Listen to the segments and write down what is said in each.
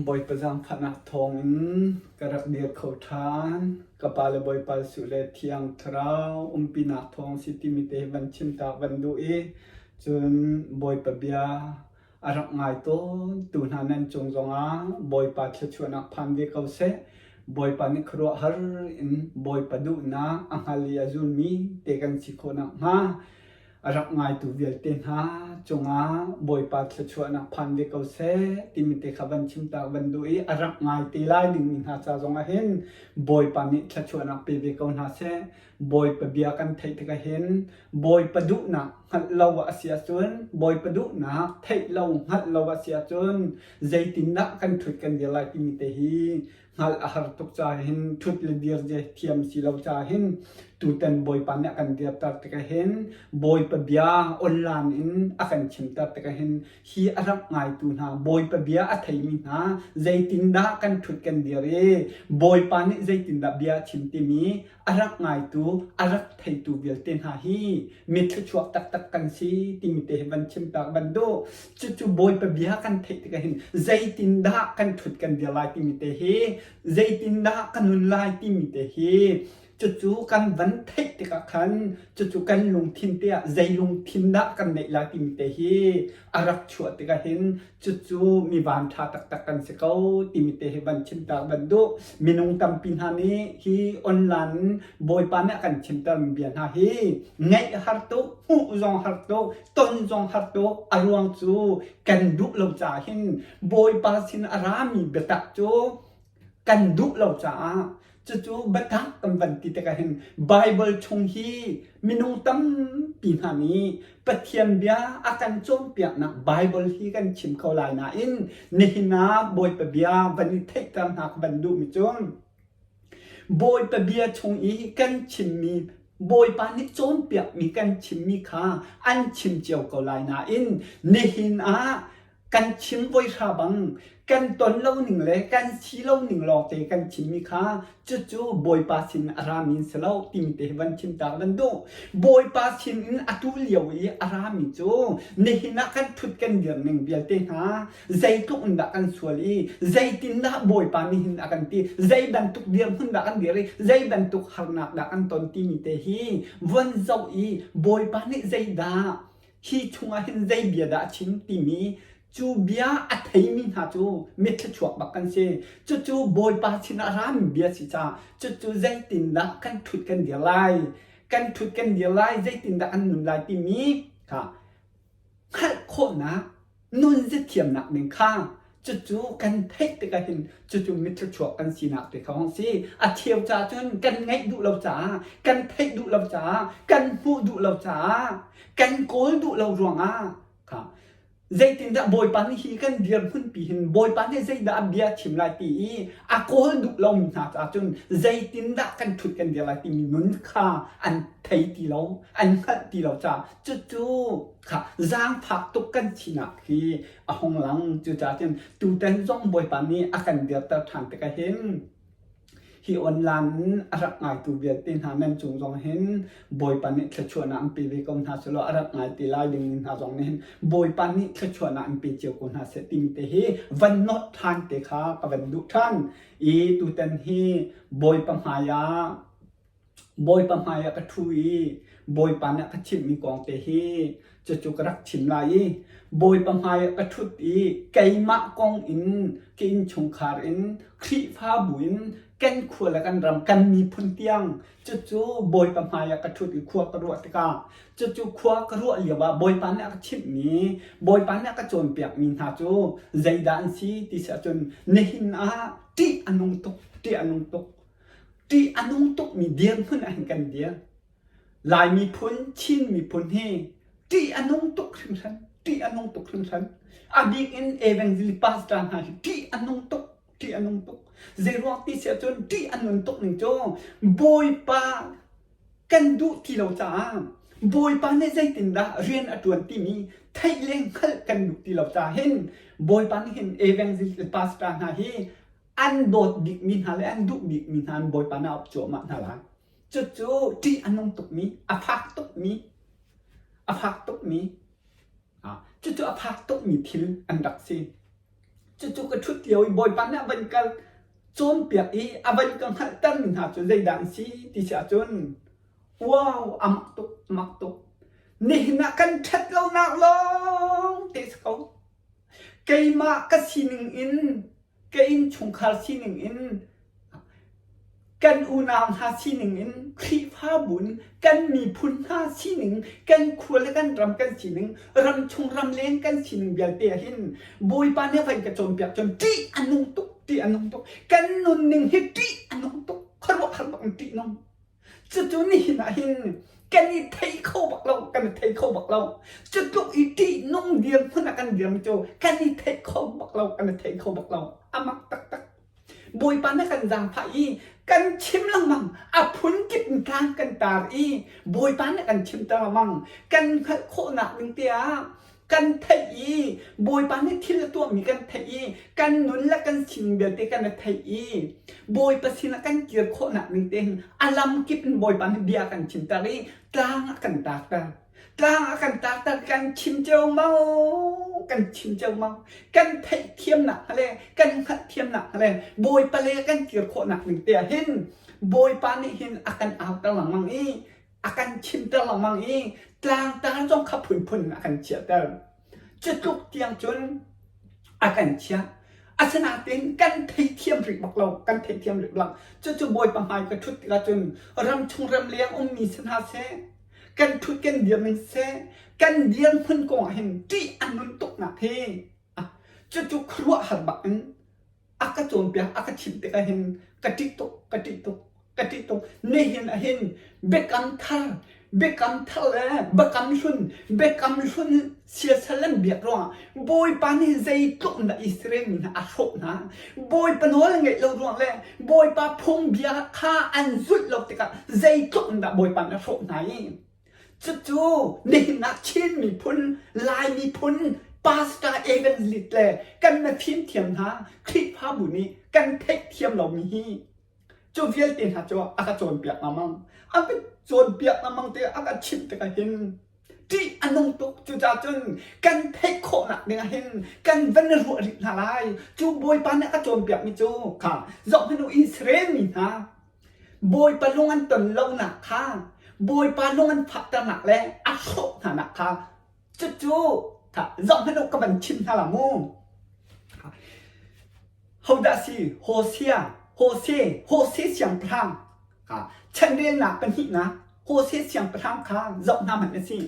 Bawipa zaangfahnak thawngin ka rak dir kho ṭhan. Ka pa le Bawipa Jesuh le Thiang Thlarau umpinak thawng si timi te hi van chimtak van duh i cun Bawipa bia a rak ngai tawn tu hna nan cung zongah Bawipa thluachuahnak phan ve ko seh. Bawipa nih khuaruahhar in Bawipa duhnak a hngal i a zulmi te kan si khawh nakhnga a rak ngaitu vialte hna cungah Bawipa thluachuahnak phan ve ko seh timi te kha van chimtak van duh i a rak ngai te lai dingmi hna ca zongah hin Bawipa nih thluachuahnak pe ve ko hna seh. Bawipa bia kan theih tikah hin Bawipa duhnak hngalh lo a si ahcun Bawipa duhnak theih lo hngalh lo a si ahcun zeitindah kan ṭhut kan dir lai timi te hi hngalh a har tuk caah hin ṭhut le dir je thiam si lo caah hin tutan Bawipa nih a kan dirter tikah hin Bawipa bia online in a kan chimter tikah hin hi a rak ngaitu hna Bawipa bia a theimi hna zeitindah kan ṭhut kan dir i Bawipa nih zeitindah bia a chim timi a rak ngaitu a rak theitu vialte hna hi mi thluachuak taktak kan si timi te hi van chimtak van duh. Cucu Bawipa bia kan theih tikah hin zeitindah kan ṭhut kan dir lai timi te hi zeitindah ka nun lai timi te hi cucu kan van theih tikah khan cucu kan lungthin te ah zei lungthin dah kan neih lai timi te hi a rak chuah tikah hin cucu mi van ṭha taktak kan si ko timi te hi van chimter van duh. Minung tampi hna nih hi online Bawipa nih a kan chimtermi bia hna hi ngaih har tuk, hmuh zong har tuk, ton zong har tuk. A ruang cu kan duh lo caah hin Bawipa sin a rami biatak cu kan duh lo caah cucu biatak kan van ti tikah hin Bible chung hi minung tampi hna nih Pathian bia a kan cawnpiaknak Bible hi kan chim kho lai nain nihin ah Bawipa bia van i theihter hna ka van duhmi cu Bawipa bia chung i kan chimmi Bawipa nih cawnpiakmi kan chimmi kha an chim cio ko lai nain nihin ah kan chim voihra bang kan ton lo ning le kan si lo ning lawngte kan chimmi kha cucu Bawipa sin a rami in si lo timi te hi van chim ta van duh. Bawipa sin in atu lio i a rami cu nihin ah kan thut kan dir ning vialte hna zeitluk in dah kan sual i zeitindah Bawipa nihin a kan ti zei bantuk dirhmun dah kan dir i zei bantuk harnak dah kan ton timi te hi von zoh i Bawipa nih zeidah hi chungah hin zei bia dah a chim timi cu bia a theimi hna cu mitthluachuak bak kan si. Cucu Bawipa sinah rami bia si caah cucu zeitindah kan ṭhut kan dir lai, kan ṭhut kan dir lai, zeitindah kan nun lai timi kha hngalh khawhnak nunziathiamnak ning kha cucu kan theih tikah hin cucu mithluachuak kan sinak te kha hong si. A cheu ca cun kan ngaih duh lo caah, kan theih duh lo caah, kan hmuh duh lo caah, kan kawl duh lo ruangah kha zeitindah Bawipa nih hi kan dirhmunpi hin Bawipa nih zeidah a bia chim lai ti i a kawl duh lomi hna caah cun zeitindah kan ṭhut kan dir lai timi nun kha an thei ti lo, an hngalh ti lo caah cucu kha zaangfak tuk kan sinak hi a hung lang. Cucaah cun tutan zong Bawipa nih a kan dirter ṭhan tikah hin hi online in a rak ngaitu vialte hna nan cung zong hin Bawipa nih thluachuahnak an pe ve ko hna selaw a rak ngai te lai ding hna zong nih hin Bawipa nih thluachuahnak an pe cio ko hna seh timi te hi van not ṭhan te kha ka van duh ṭhan i tutan hi Bawipa hmai ah Bawipa hmaiah ka ṭhu i Bawipa nih a ka chimhmi kong te hi cucu ka rak chim lai i Bawipa hmaiah ka ṭhut i keimah kong in ka innchungkhar in Khrihfabu in kan khua le kan ram kan miphun tiang cucu Bawipa hmaiah ka ṭhut i khua ka ruah tikah cucu khua ka ruah lio ah Bawipa nih a ka chimhmi Bawipa nih a ka cawnpiakmi hna cu zeidah an si ti si ahcun nihin ah ṭih a nung tuk ṭih a nung tuk Ṭih a nung tukmi dirhmun ah hin kan dir. Lai miphun, Chin miphun hi ṭih a nung tuk hringhran. Ṭih a nung tuk hringhran. A bik in evangelist pastor hna hi ṭih a nung tuk. Ṭih a nung tuk. Zeiruang ti si ahcun ṭih a nun tuk ning cu Bawipa kan duh ti lo caah Bawipa nih zeitindah rian a ṭuan timi theih le hngalh kan duh ti lo caah hin Bawipa nih hin evangelist pastor hna hi an dawt bikmi hna le an duh bikmi hna an Bawipa nih a uk cuahmah hna lai. Cucu ṭih a nung tukmi, a fak tukmi, a fak tukmi, cucu a fak tukmi thil an rak si. Cucu ka ṭhut lio i Bawipa nih a van ka cawnpiak i a van ka hngalhtermi hna cu zeidah an si ti si ahcun wow a mak tuk a mak tuk. Nihin ah kan ṭhat lonak lawng te si ko. Keimah ka sining in ka innchungkhar sining in kan unau hna sining in Khrihfabu in kan miphun hna sining kan khua le kan ram kan sining ramchung ramleng kan sining vialte ah hin Bawipa nih a van ka cawnpiak cun ṭih a nung tuk ṭih a nung tuk kan nunning hi ṭih a nung tuk khuaruahhar bak in ṭih nung Cucu nihin ah hin kan i thei kho bak lo, kan i thei kho bak lo. Cu tluk i ṭihnung dirhmun ah kan dirmi cu kan i thei kho bak lo, kan i thei kho bak lo. A mak taktak. Bawipa nih kan zaangfah i kan chim lengmang, a phunkip in tlang kan tar i Bawipa nih kan chimter lengmang. Kan hngalh khawhnak ding tiah kan theih i Bawipa nih thil a tuahmi kan theih i kan nun le kan sining vialte kan i theih i Bawipa sinah kan kir khawhnak ning te hin a lamkip in Bawipa nih bia kan chimter i tlang a kan taakter. Tlang a kan taakter kan chim ceomao kan chim ceomao kan theihthiamnak hnga le kan hngalhthiamnak hnga le Bawipa le kan kir khawhnak ning te ah hin Bawipa nih hin a kan auter lengmang i a kan chimter lengmang i tlangtar zong kha phunphun in a kan chiahter. Cu tluk tiang cun a kan chiah. Asinain kan theithiam rih bak lo, kan theithiam rih bak. Cucu Bawipa hmai ka ṭhut tikah cun ramchung ramleng ummi si hna seh, kan ṭhut kan dir ning seh, kan dirhmun kong ah hin ṭih a nun tuknak hi cucu khuaruahhar bak in a ka cawnpiak a ka chimh tikah hin ka ṭih tuk ka ṭih tuk ka ṭih tuk nihin ah hin biakam thar biakam thar le biakam hlun biakam hlun siasal an biak ruangah Bawipa nih zeitluk in dah Israel mi hna a hrawh hna Bawipa nawl ngeih lo ruang le Bawipa phungbia kha an zulh lo tikah zeitluk in dah Bawipa nih a hrawh hna i Cucu nihin ah Chin miphun, Lai miphun, pastor evangelist le kan na fimthiam hna Khrihfabu nih kan theihthiam lomi hi cu vialte hna cu a ka cawnpiak lengmang. A ka cawnpiak lengmang tikah a ka chimh tikah hin ṭih a nung tuk. Cucaah cun kan theih khawhnak ding ah hin kan van ruah rih hna lai. Cu Bawipa nih a ka cawnpiakmi cu kha zohhmanh u Israel mi hna Bawipa lung an ton lonak kha Bawipa lung an fahternak le a hrawh hnanak kha cucu zohhmanh u ka van chim hna la mu. Hodah si Hosea Hose Hose siangpahrang chanrelnak pahnihnak Hose siangpahrang kha zoh hna hmanh a si.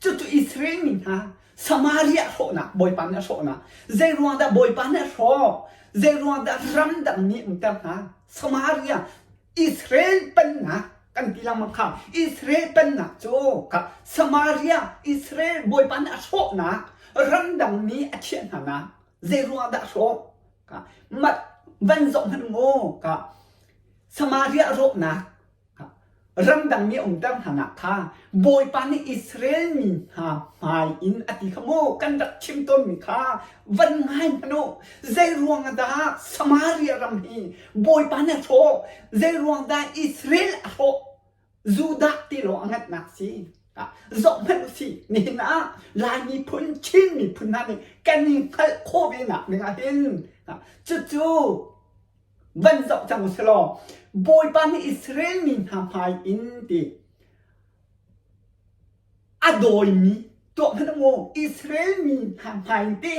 Cucu Israel mi hna Samaria hrawhnak Bawipa nih a hrawhnak. Zei ruang dah Bawipa nih a hrawh? Zei ruang dah ramdang mi umter hna? Samaria Israel pennak kan ti lengmang kha Israel pennak cu kha Samaria Israel Bawipa nih a hrawhnak ramdang mi a chiah hna nak zei ruang dah a hrawh? Ka mat van zoh hmanh mu ka Samaria rawhnak Ramdang mi a umter hnanak kha Bawipa nih Israel mi hna hmai in a ti kha mu kan rak chim tawnmi kha van ngai hmanh u. Zei ruang ah dah Samaria ram hi Bawipa nih a hrawh? Zei ruang dah Israel a hrawh? Judah ti lawng a ngatnak si. Zoh hmanh u sih, nihin ah Lai miphun, Chin miphun hna nih kan i hngalh khawh ve nak ding ah hin cucu Van zoh cang u silaw Bawipa nih Israel mi hna hmai in ti a dawimi tuah hmanh u Israel mi hna hmai in ti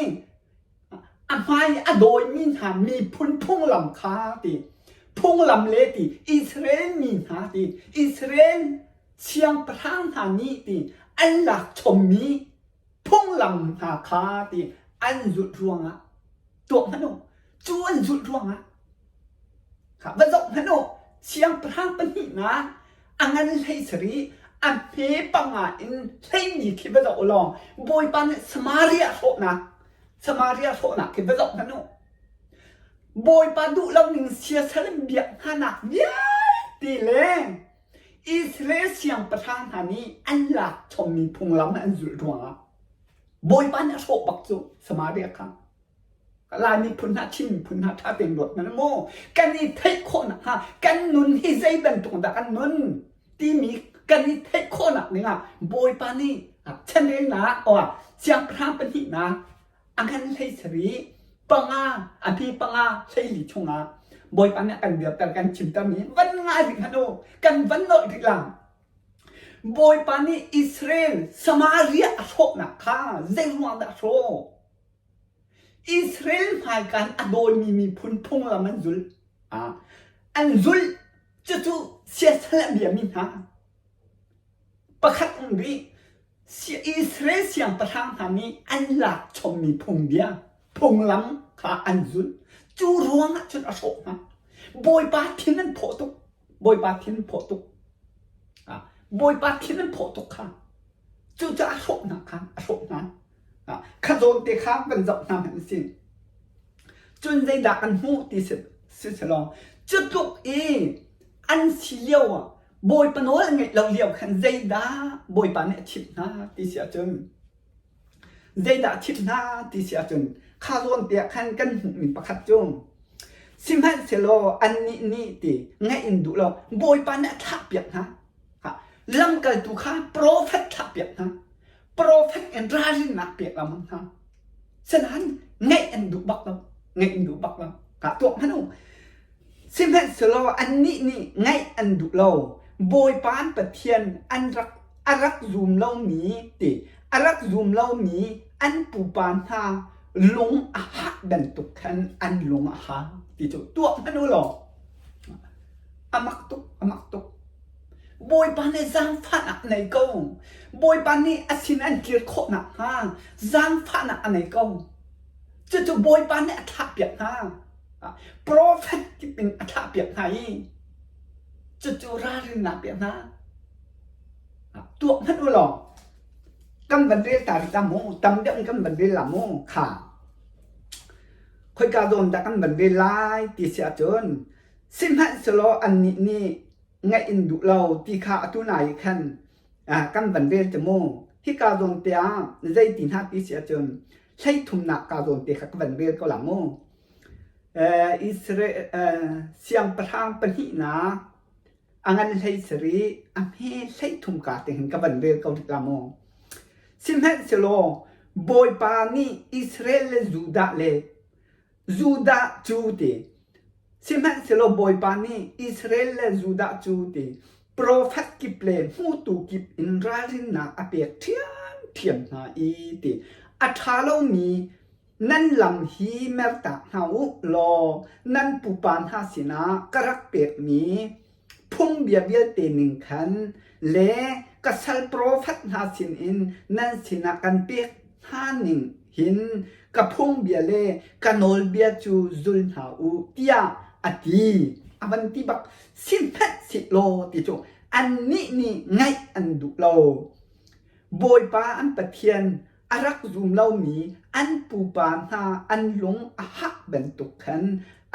a hmai a dawimi hna miphun phunglam kha ti phunglam le ti Israel mi hna ti Israel siangpahrang hna nih ti an lak chommi phunglam hna kha ti an zulh ruangah tuah hmanh u cu an zulh ruangah kha va zoh hmanh u siangpahrang pahnihnak a ngan hlei sarih a hme panga in hleimi khi va zoh u law Bawipa nih Samaria hrawhnak Samaria hrawhnak khi va zoh hmanh u Bawipa duh lo ning siasal in biak hnanak vialte le Israel siangpahrang hna nih an lak chommi phunglam an zulh ruangah Bawipa nih a hrawh bak cu Samaria kha Lai miphun hna Chin miphun hna ṭha tein ruat hmanh mu kan i theih khawh nakhnga kan nun hi zei bantuk dah kan nun timi kan i theih khawhnak dingah Bawipa nih chanrelnak or siangpahrang pahnihnak a ngan hlei sarih. Panga a hme panga 14 chungah Bawipa nih a kan dirter kan chimtermi van ngai rih hmanh u kan van nolh rih lang. Bawipa nih Israel Samaria a hrawhnak kha zeiruang dah a hrawh? Israel hmaikan a dawimi miphun phunglam an zulh. An zulh cucu siasal a biami hna. Pakhat um rih. Israel siangpahrang hna nih an lak chommi phungbia, phunglam kha an zulh. Cu ruangah cun a hrawh hna. Bawipa thin an phawh tuk. Bawipa thin an phawh tuk. Bawipa thin an phawh tuk kha. Cucaah a hrawh hna kha a hrawh hna. Kha zawn te kha van zoh hna hmanh si. Cun zeidah kan hmuh ti si selaw cu tluk i an si lio ah Bawipa nawl an ngeih lo lio khan zeidah Bawipa nih a chimh hna ti si ahcun zeidah a chimh hna ti si ahcun kha zawn te ah khan kan hmuhmi pakhat cu sihmanhsehlaw annih nih ti ngaih in duh lo Bawipa nih a thlahpiak hna. Lamkaltu kha profet thlahpiak hna. Profet in ralrinnak pek lengmang hna. Sinain ngaih an duh bak lo. Ngaih an duh bak lo. Ka tuak hmanh u. Sihmanhsehlaw annih nih ngaih an duh lo. Bawipa an Pathian an rak a rak zum lomi ti a rak zum lomi an pupa hna lung a hah bantuk khan an lung a ha ti cu tuak hmanh u law a mak tuk a mak tuk Bawipa nih zaangfahnak a nei ko. Bawipa nih a sin an kir khawh nakhnga zaangfahnak a nei ko. Cucu Bawipa nih a thlahpiak hna. Profet kip in a thlahpiak hna i cucu ralrinnak pek hna. Tuak hmanh u law kan van rel ta rih la mu, tam deuh in kan van rel la mu kha. Khoika zawn dah kan van rel lai ti si ahcun sihmanhsehlaw annih nih ngaih in duh lo ti kha atu nai khan kan van rel cu mu. Hika zawn te ah zei ti hna ti si ahcun hleithumnak ka zawn te kha ka van rel ko la mu. Israel siangpahrang pahnihnak a ngan hlei sarih a hme hleithum ka te hin ka van rel ko rih la mu. Sihmanhsehlaw Bawipa nih Israel le Judah le Judah cu ti sihmanhsehlaw Bawipa nih Israel le Judah cu ti profet kip le hmutu kip in ralrinnak a pek ṭhiamṭhiam hna i ti a ṭha lomi nan lam hi mertak hna u law nan pupa hna sinah ka rak pekmi phungbia vialte ning khan le ka sal profet hna sinin nan sinah kan pek hna ning hin ka phungbia le ka nawlbia cu zul hna u tiah a ti. A van ti bak sihmanhsehlaw ti cu annih nih ngaih an duh lo. Bawipa an Pathian a rak zum lomi an pupa hna an lung a hak bantuk khan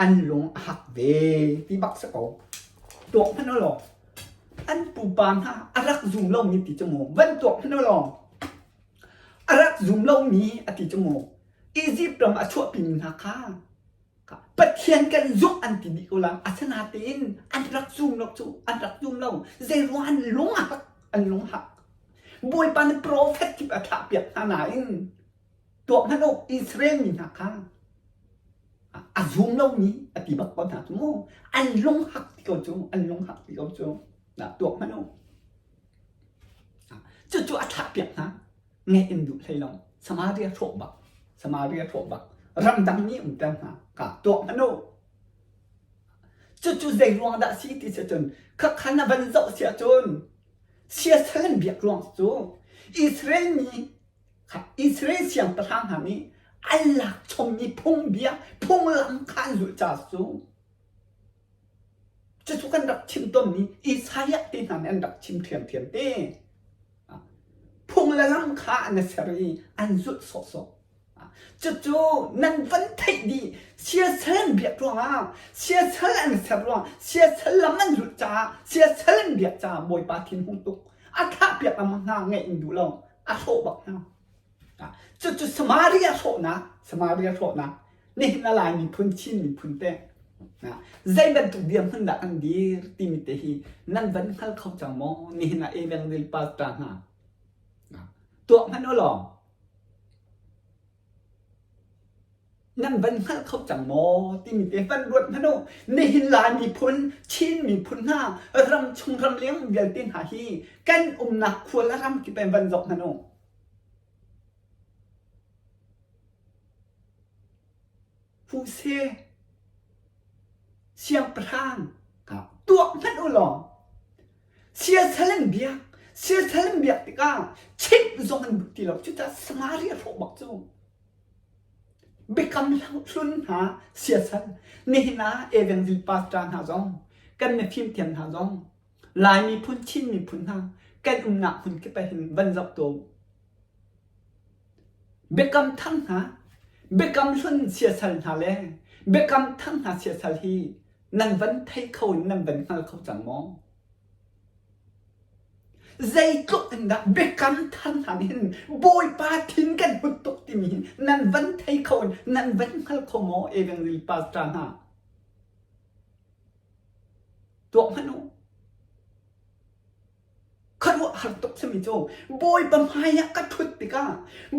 an lung a hak ve ti bak si ko. Tuak hmanh u law an pupa hna a rak zum lomi ti cu mu van tuak hmanh u law a rak zum lomi a ti cu mu Egypt ram a chuahpimi hna kha Pathian kan zumh an ti dih ko la asinain an rak zum lo cu an rak zum lo zeiruang an lung a hak an lung hak Bawipa nih profet kip a thlahpiak hna nain tuak hmanh u Israel mi hna kha a zum lomi a ti bak ko hna cu mu an lung hak ti ko cu an lung hak ti ko cu na tuak hmanh u cucu a thlahpiak hna ngeih in duh hlei lo Samaria hrawh bak Samaria hrawh bak ramdang mi umter hna ka tuak hmanh u cucu zei ruang dah si ti si cun khakha na van zoh si ahcun siasal an biak ruang cu Israel mi Israel siangpahrang hna nih an lak chommi phungbia phunglam kha an zulh caah cu cucu kan rak chim tawnmi Isaiah te hna nih an rak chim ṭhiamṭhiam te. Phung le lam kha an ser i an zulh sawhsawh. Cucu nan van theih dih siasal an biak ruangah siasal an ser ruang siasal lam an zulh caah siasal an biak caah Bawipa thinhung tuk a thlahpiak lengmang hna ngaih in duh lo a hrawh bak hna. Cucu Samaria hrawhnak Samaria hrawhnak nihin a Lai miphun Chin miphun te zei bantuk dirhmun dah kan dir timi te hi nan van hngal kho cang maw nihin ah Evangel pastor hna tuak hmanh u law. Nan van hngal kho cang maw timi te van ruat hmanh u. Nihin Lai miphun, Chin miphun hna, ramchung ramleng vialte hna hi kan umnak khua le ram kip in van zoh hmanh u. Huse siangpahrang tuah hmanh u law siasal an biak siasal an biak tikah chimh zong an duh ti lo cucaah Samaria hrawh bak cu Biakam hlun hna siasal nihin ah Evangelist pastor hna zong kan mifimthiam hna zong Lai miphun Chin miphun hna kan umnak hmun kip ah hin van zoh tuah u. Biakam thar hna biakam hlun siasal hna le biakam thar hna siasal hi nan van thei kho in nan van hngal kho cang maw? Zeitluk in dah biakam thar hna nih hin Bawipa thin kan hut tuk timi hi nan van thei kho in nan van hngal kho maw Evangelist pastor hna? Tuak hmanh u. Khuaruahhar tuk simi cu Bawipa hmai ah ka ṭhut tikah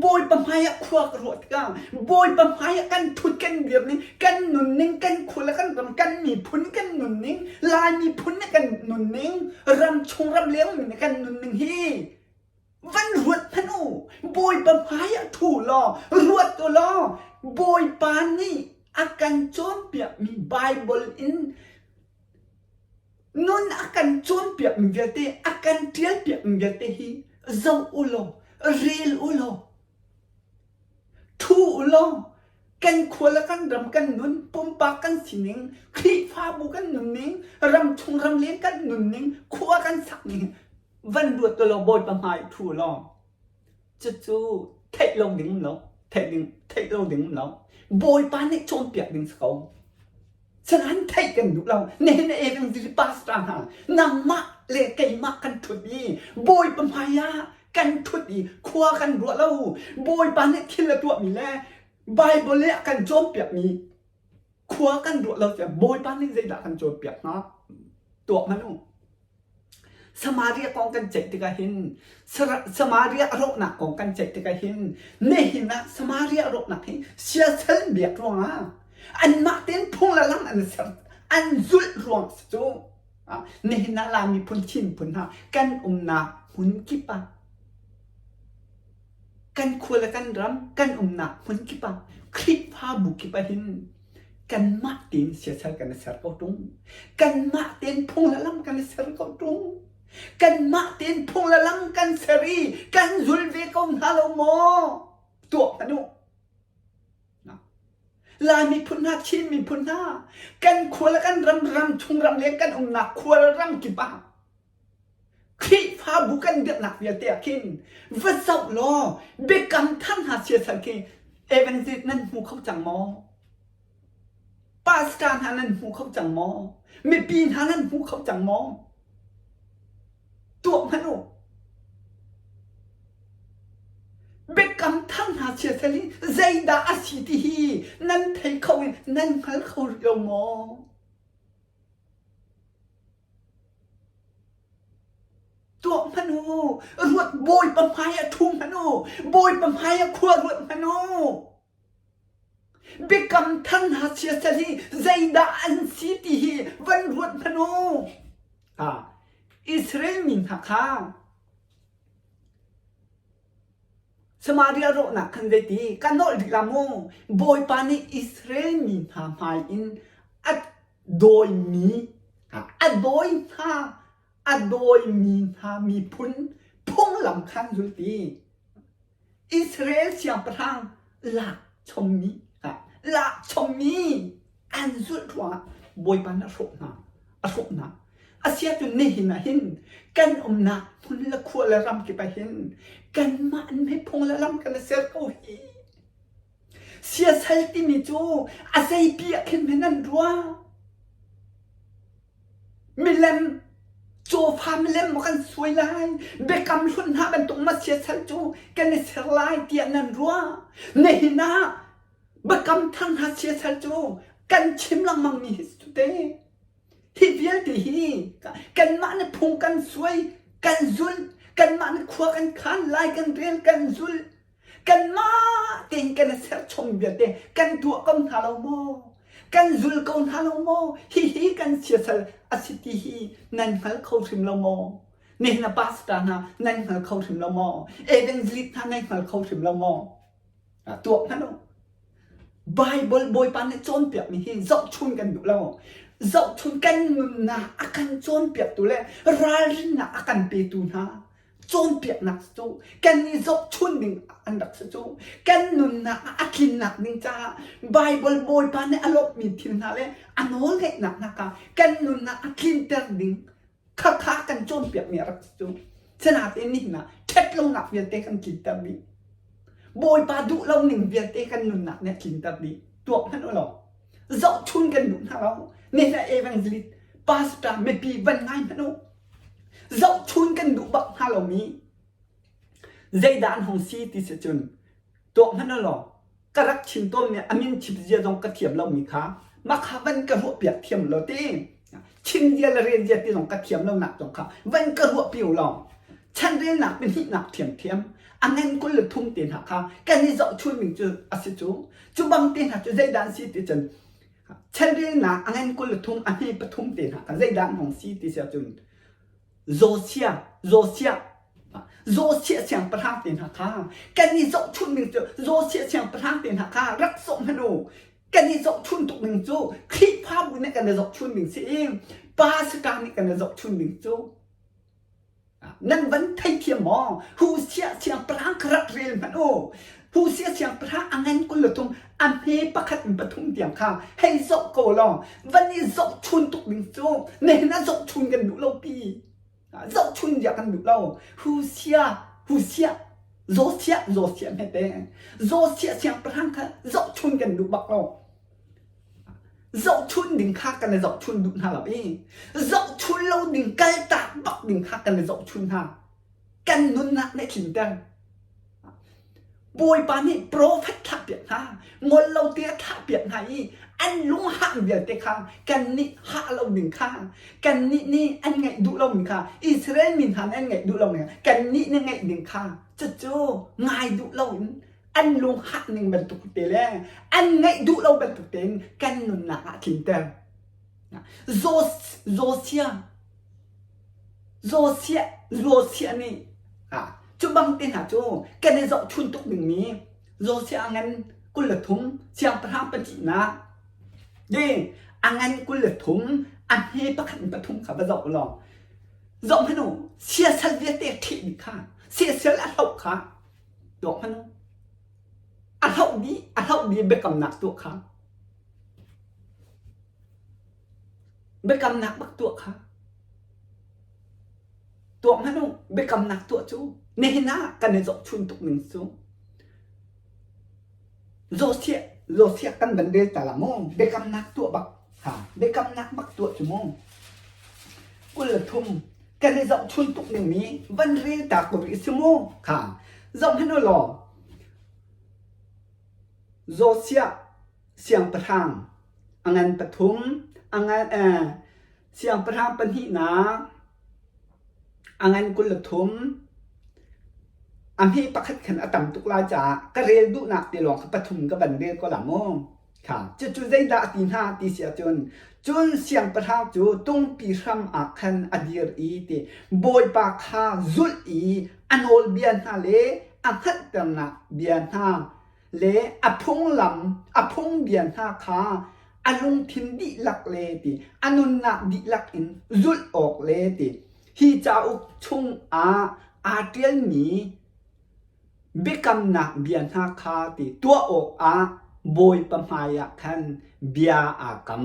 Bawipa hmai ah khua ka ruah tikah Bawipa hmai ah kan ṭhut kan dir ning kan nunning kan khua le kan ram kan miphun kan nunning Lai miphun nih kan nunning ram chung ram leng mi nih kan nunning hi van ruat hmanh u Bawipa hmai ah ṭhu law ruat u law Bawipa nih a kan cawnpiakmi Bible in Nun a kan cawnpiakmi vialte, a kan ṭialpiakmi vialte hi zoh u law, rel u law, ṭhu u law, kan khua le kan ram kan nun, pumpak kan sining, Khrihfabu kan nunning, ramchung ramleng kan nunning, khua kan sakning van ruat u law Bawipa hmai ṭhu u law, cucu theih lo ding um lo, theih ding, theih lo ding um lo. Bawipa nih cawnpiak ding si ko. Sinain theih kan duh lo. Nihin evangelist pastor hna nangmah le keimah kan ṭhut i Bawipa hmai ah kan ṭhut i khua kan ruah lo. Bawipa nih thil a tuahmi le Bible nih a kan cawnpiakmi khua kan ruah lo tiah Bawipa nih zeidah kan cawnpiak hnga? Tuak hmanh u. Samaria kong kan ceih tikah hin Samaria rawhnak kong kan ceih tikah hin nihin ah Samaria rawhnak hi siasal biak ruangah anmah tein phung le lam an ser an zulh ruang si cu nihin ah Lai miphun Chin phun hna kan umnak hmun kip ah kan khua le kan ram kan umnak hmun kip ah Khrihfabu kip ah hin kanmah tein siasal kan i ser ko ṭung. Kanmah tein phung le lam kan i ser ko ṭung. Kanmah tein phung le lam kan ser i kan zul ve ko hna lo maw? Tuah hmanh u. Lai miphun hna, Chin miphun hna, kan khua le kan ram, ram chung ram leng kan umnak khua le ram kip ah Khrihfabu kan dirhnak vialte ah khin va zoh law biakam thar hna siasal khi evangelist nan hmu kho cang maw? Pastor hna nan hmu kho cang maw? Mipi hna nan hmu kho cang maw? Tuah hmanh u. Biakam thar hna siasal hi zeidah a si ti hi nan thei kho in nan hngal kho rih lo maw? Tuah hmanh u, ruat Bawipa hmai ah ṭhu hmanh u, Bawipa hmai ah khua ruat hmanh u. Biakam thar hna siasal hi zeidah an si ti hi van ruat hmanh u. Ah, Israel mi hna kha Samaria rawhnak khan zeiti ka nolh dih la mu Bawipa nih Israel mi hna hmai in a dawimi a dawi hna a dawimi hna miphun phunglam khan zul ti Israel siangpahrang lak chommi lak chommi an zulh ruangah Bawipa nih a hrawh hna a hrawh hna asiahcun nihin ah hin kan umnak hmun le khua le ram kip ah hin kanmah nih phung le lam kan i ser ko hi Siasal timi cu a zeipi ah khin men an ruah. Milem, cawfa milem maw kan suai lai, biakam hlun hna bantuk ma siasal cu kan i ser lai tiah nan ruah. Nihin ah biakam thar hna siasal cu kan chim lengmang mi hi cu te. Hi vialte hi kanmah nih phung kan suai, kan zulh, kanmah nih khua kan khan, lai kan rel, kan zulh. Kanmah tein kan i serchom vialte kan tuah ko hna lo maw? Kan zul ko hna lo maw? Hihi kan siasal a si ti hi nan hngal kho hrim lo maw? Nihin a pastor hna nan hngal kho hrim lo maw? Evangelist hna nan hngal kho hrim lo maw? Tuah hmanh u. Bible Bawipa nih cawnpiakmi hi zohchun kan duh lo. Zohchun kan nunnak a kan cawnpiaktu le ralrinnak a kan petu hna cawnpiaknak cu kan i zohchun ding an rak si cu. Kan nunnak ah a tlinnak ding caah Bible Bawipa nih a lawmhmi thil hna le a nawlngeihnak hna kha kan nunnak a tlinter ding khakha kan cawnpiakmi a rak si cu. Sinain nihin ah ṭhatlonak vialte kan tlinter dih. Bawipa duh lo ning vialte kan nunnak nih a tlinter dih. Tuak hmanh u law zohchun kan duh hna lo. Nihin ah evangelist, pastor, mipi van ngai hmanh u. Zohchun kan duh bak hnga lomi zeidah an hung si ti si cun tuak hmanh u law ka rak chim tawnmi a min chim zia zong ka thiam lomi kha mah kha van ka ruahpiak thiam lo ti chim zia le rel zia ti zong ka thiam lonak zong kha van ka ruahpi u law chanrelnak pahnihnak thiamthiam a ngan 23 te hna kha kan i zohchun ning cu a si cu cu bang te hna cu zeidah an si ti cun chanrelnak a ngan 23 a hme pathum te hna kha zeidah an hong si ti si ahcun Josiah, Josiah, Josiah siangpahrang te hna kha kan i zohchunh ning cu Josiah siangpahrang te hna kha rak zoh hmanh u. Kan i zohchun tuk ning cu Khrihfabu nih kan i zohchun ning si i pastor nih kan i zohchun ning cu nan van theithiam maw? Hosea siangpahrang kha rak rel hmanh u. Hosea siangpahrang a ngan 23 a hme pakhat in pathum tiang kha hei zoh ko law van i zohchun tuk ding cu nihin ah zohchun kan duh lo pi. Zohchun dia kan duh lo. Hosea Hosea Josiah Josiah hmete Josiah siangpahrang kha zohchun kan duh bak lo. Zohchun ding kha kan i zohchun duh hna lo i zohchun lo ding kaltak bak ding kha kan i zohchun hna. Kan nunnak nih tlinter. Bawipa nih profet thlahpiak hna, ngol lo te a thlahpiak hna i an lung hah vialte kha kannih hah lo ding kha kannih nih an ngaih duh lomi kha Israel mi hna nih an ngaih duh lomi kha kannih nih ngaih ding kha cucu ngai duh loin an lung hah ning bantuk te le an ngaih duh lo bantuk tein kan nunnak ah tlinter. Josiah Josiah Josiah nih cu bang te hna cu kan i zohchun tuk dingmi Josiah a ngan 23 siangpahrang pahnihnak ding a ngan 23 a hme pakhat in pathum kha va zoh law zoh hmanh u siasal vialte a ṭheh dih kha siasal a hloh kha tuak hmanh u a hloh dih a hloh dih biakamnak tuah kha Biakamnak bak tuah kha tuah hmanh u biakamnak tuah cu nihin ah kan i zohchun tuk ning cu Josiah Josiah kan van rel ta la mu biakamnak tuah bak ha biakamnak bak tuah cu mu 23 kan i zohchun tuk ning mi van rel ta ko rih si mu kha zoh hmanh u law Josiah siangpahrang a ngan pathum a ngan eh, siangpahrang pahnihnak a ngan 23 a hme pakhat khan a tam tuk lai caah ka rel duhnak te lawng kha pathum ka van rel ko la mu kha cucu zeidah a ti hna ti si ahcun cun siangpahrang cu tungpi hram ah khan a dir i ti bawipa kha zulh i a nawlbia hna le a hngalhternak bia hna le a phunglam a phungbia hna kha a lungthin dihlak le ti a nunnak dihlak in zulh awk le ti hi cauk chung ah aa ṭialmi biakamnak bia hna kha ti tuah awkah Bawipa hmaiah khan bia aa kam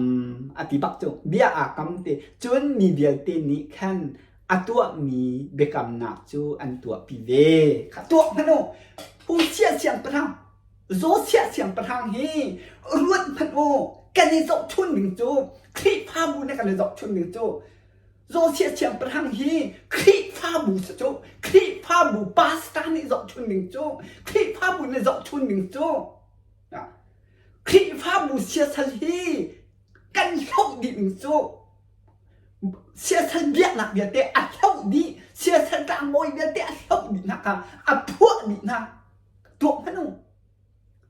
a ti bak cu bia aa kam ti cun mi vialte nih khan a tuahmi biakamnak cu an tuahpi ve kha tuah hmanh u Hosea siangpahrang Josiah siangpahrang hi ruat hmanh u kan i zohchun ding cu Khrihfabu nih kan i zohchun ding cu Josiah siangpahrang hi Khrihfabu si cu Khrihfabu pastor nih zohchun ding cu Khrihfabu nih zohchun ding cu Khrihfabu siasal hi kan hloh dih ding cu Siasal biaknak vialte a hloh dih. Siasal tlangbawi vialte a hloh dih hna kha a phuah dih hna. Tuah hmanh u.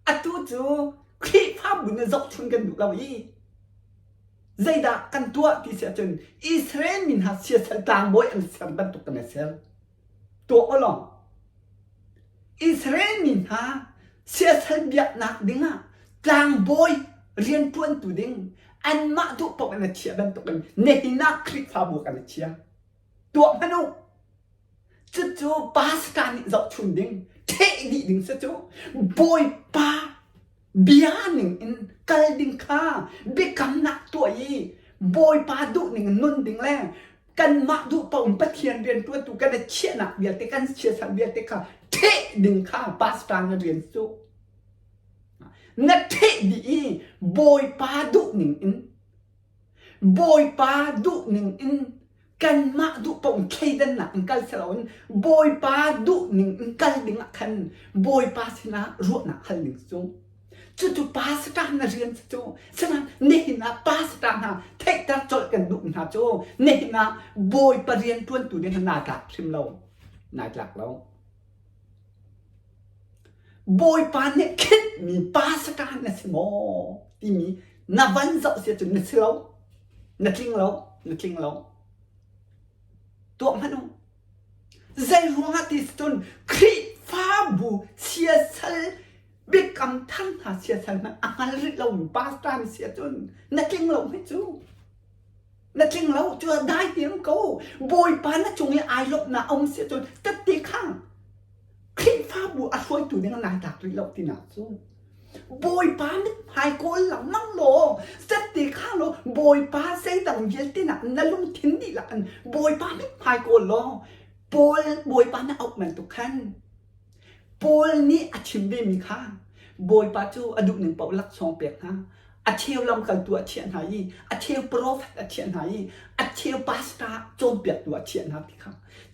Atu cu Khrihfabu nih zohchun kan duh lo i zeidah kan tuah ti si ahcun Israel mi hna siasal tlangbawi an ser bantuk kan i ser. Tuah u law Israel mi hna siasal biaknak dingah tlangbawi rianṭuantu ding anmah duh paoh in a chiah bantukin nihin ah Khrihfabu kan i chia. Tuah hmanh u. Cucu pastor nih zohchun ding, ṭheh dih ding si cu. Bawipa bia ning in kal ding kha biakamnak tuah i Bawipa duh ning in nun ding le kanmah duh paoh in Pathian rianṭuantu kan i chiahnak vialte kan chiasal vialte kha ṭheh ding kha pastor na rian cu. Na ṭheh dih i Bawipa duh ning in Bawipa duh ning in kanmah duh paoh in thleidannak in kal si loin Bawipa duh ning in kal ding ah khan Bawipa sinah ruahnak hal ning cu cucu pastor na rian si cu sinain nihin ah pastor hna theihter colh kan duh hna cu nihin ah Bawipa rian ṭuantu ding naa tlak hrim lo naa tlak lo Bawipa nih khinhmi pastor na si maw timi na van zoh si ahcun na si lo na tling lo na tling lo tuah hmanh u zei ruangah ti cun Khrihfabu siasal biakam thar hna siasal hmanh a hngal rih lomi pastor na si ahcun na tling lo hme cu na tling lo cu dai tiam ko Bawipa na cung i ai lawmhnak a um si ahcun tette khang Khrihfabu a hruaitu ding nai tlak rih lo tinak cu Bawipa mithmai kawl lengmang law sette kha law Bawipa zeidang vialte nak na lungthin dihlak in Bawipa mithmai kawl law Paul Bawipa na auh bantuk khan Paul nih a chim vemi kha Bawipa cu a duh ning paoh laksawng pek hna a cheu lamkaltu a chiah hna i a cheu profet a chiah hna i a cheu pastor cawnpiaktu a chiah hna ti kha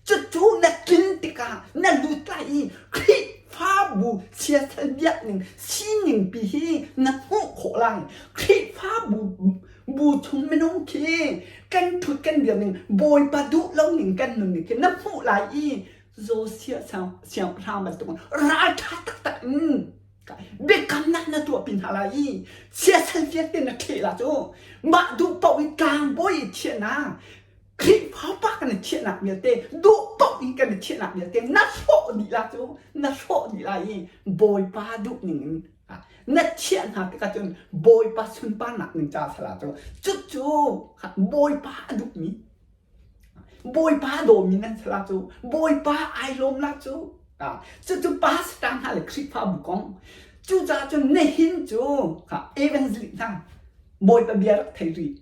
cucu na tlin tikah na lut lai i Khrihfabu siasal biakning sining pi hi na hmuh khawh lai Khrihfabu bu chung minung khi kan thut kan dir ning Bawipa duh lo ning kan nun ning khi na hmuh lai i Josiah siangpahrang bantuk ralṭha taktak in biakamnak na tuahpi hna lai i siasal vialte na ṭheh la cu mah duh paoh i tlangbawi i thiahnak Khrihfa pa kan i thiahnak vialte duh paoh in kan i thiahnak vialte na hrawh dih la cu na hrawh dih lai i Bawipa duh ning in na thiah hna tikah cun Bawipa sunparnak ning ca sala cu cucu Bawipa a duhmi Bawipa dawmi nan si la cu Bawipa ai lawm la cu cucu pastor hna le Khrihfabu kong cucaah cun nihin cu evangelist hna Bawipa bia rak thei rih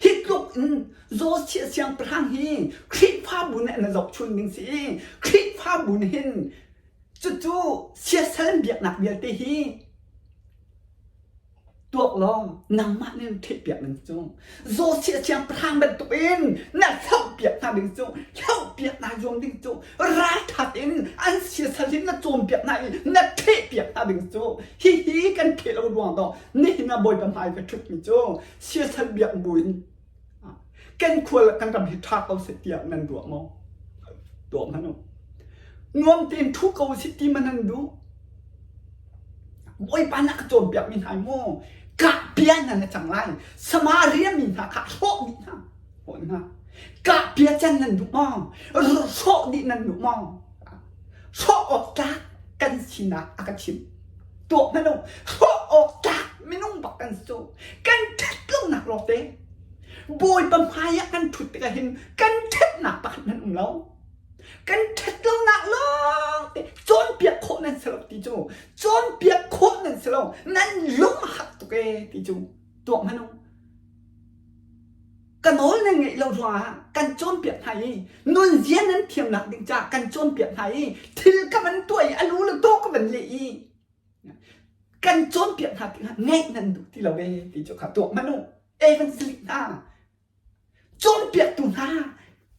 hi tluk in Josiah siangpahrang hi Khrihfabu nih an zohchun ding si i Khrihfabu nih hin cucu siasal biaknak vialte hi Tuak law nangmah nih na ṭhehpiak ding cu Josiah siangpahrang bantukin na hlohpiak hna ding cu hlohpiak hna zuam ding cu ralṭhat in an siasal in na cawnpiak hna i na ṭhehpiak hna ding cu hihi kan ṭheh lo ruang dawh nihin ah Bawipa hmai ka ṭhutmi cu siasal biak buin kan khua le kan ram hi ṭha ko seh tiah nan ruah maw? Tuah hmanh u. Nuam tein ṭhu ko sih ti man nan duh. Bawipa na ka cawnpiakmi hna maw kahpia hna na cang lai. Samaria mi hna kha hrawh dih hna. Hrawh hna. Kahpia can nan duh maw? Hrawh dih nan duh maw? Hrawh awk tlak kan sinak a ka chimh. Tuah hmanh u. Hrawh awk tlak minung bak kan si cu. Kan ṭhat lonak lawngte. Bawipa hmai ah kan ṭhut tikah hin kan ṭhatnak pakhat hmanh um lo. Kan ṭhat lonak lawngte cawnpiak khawh nan si lo ti cu cawnpiak khawh nan si lo nan lung a hak tuk ee ti cu tuak hmanh u. Ka nawl nan ngeih lo ruangah kan cawnpiak hna i nunzia nan thiamnak ding caah kan cawnpiak hna i thil ka van tuah i a lu le taw ka van leh i kan cawnpiak hna tikah ngeih nan duh ti lo ee ti cu kha tuak hmanh u. Evangelist hna cawnpiaktu hna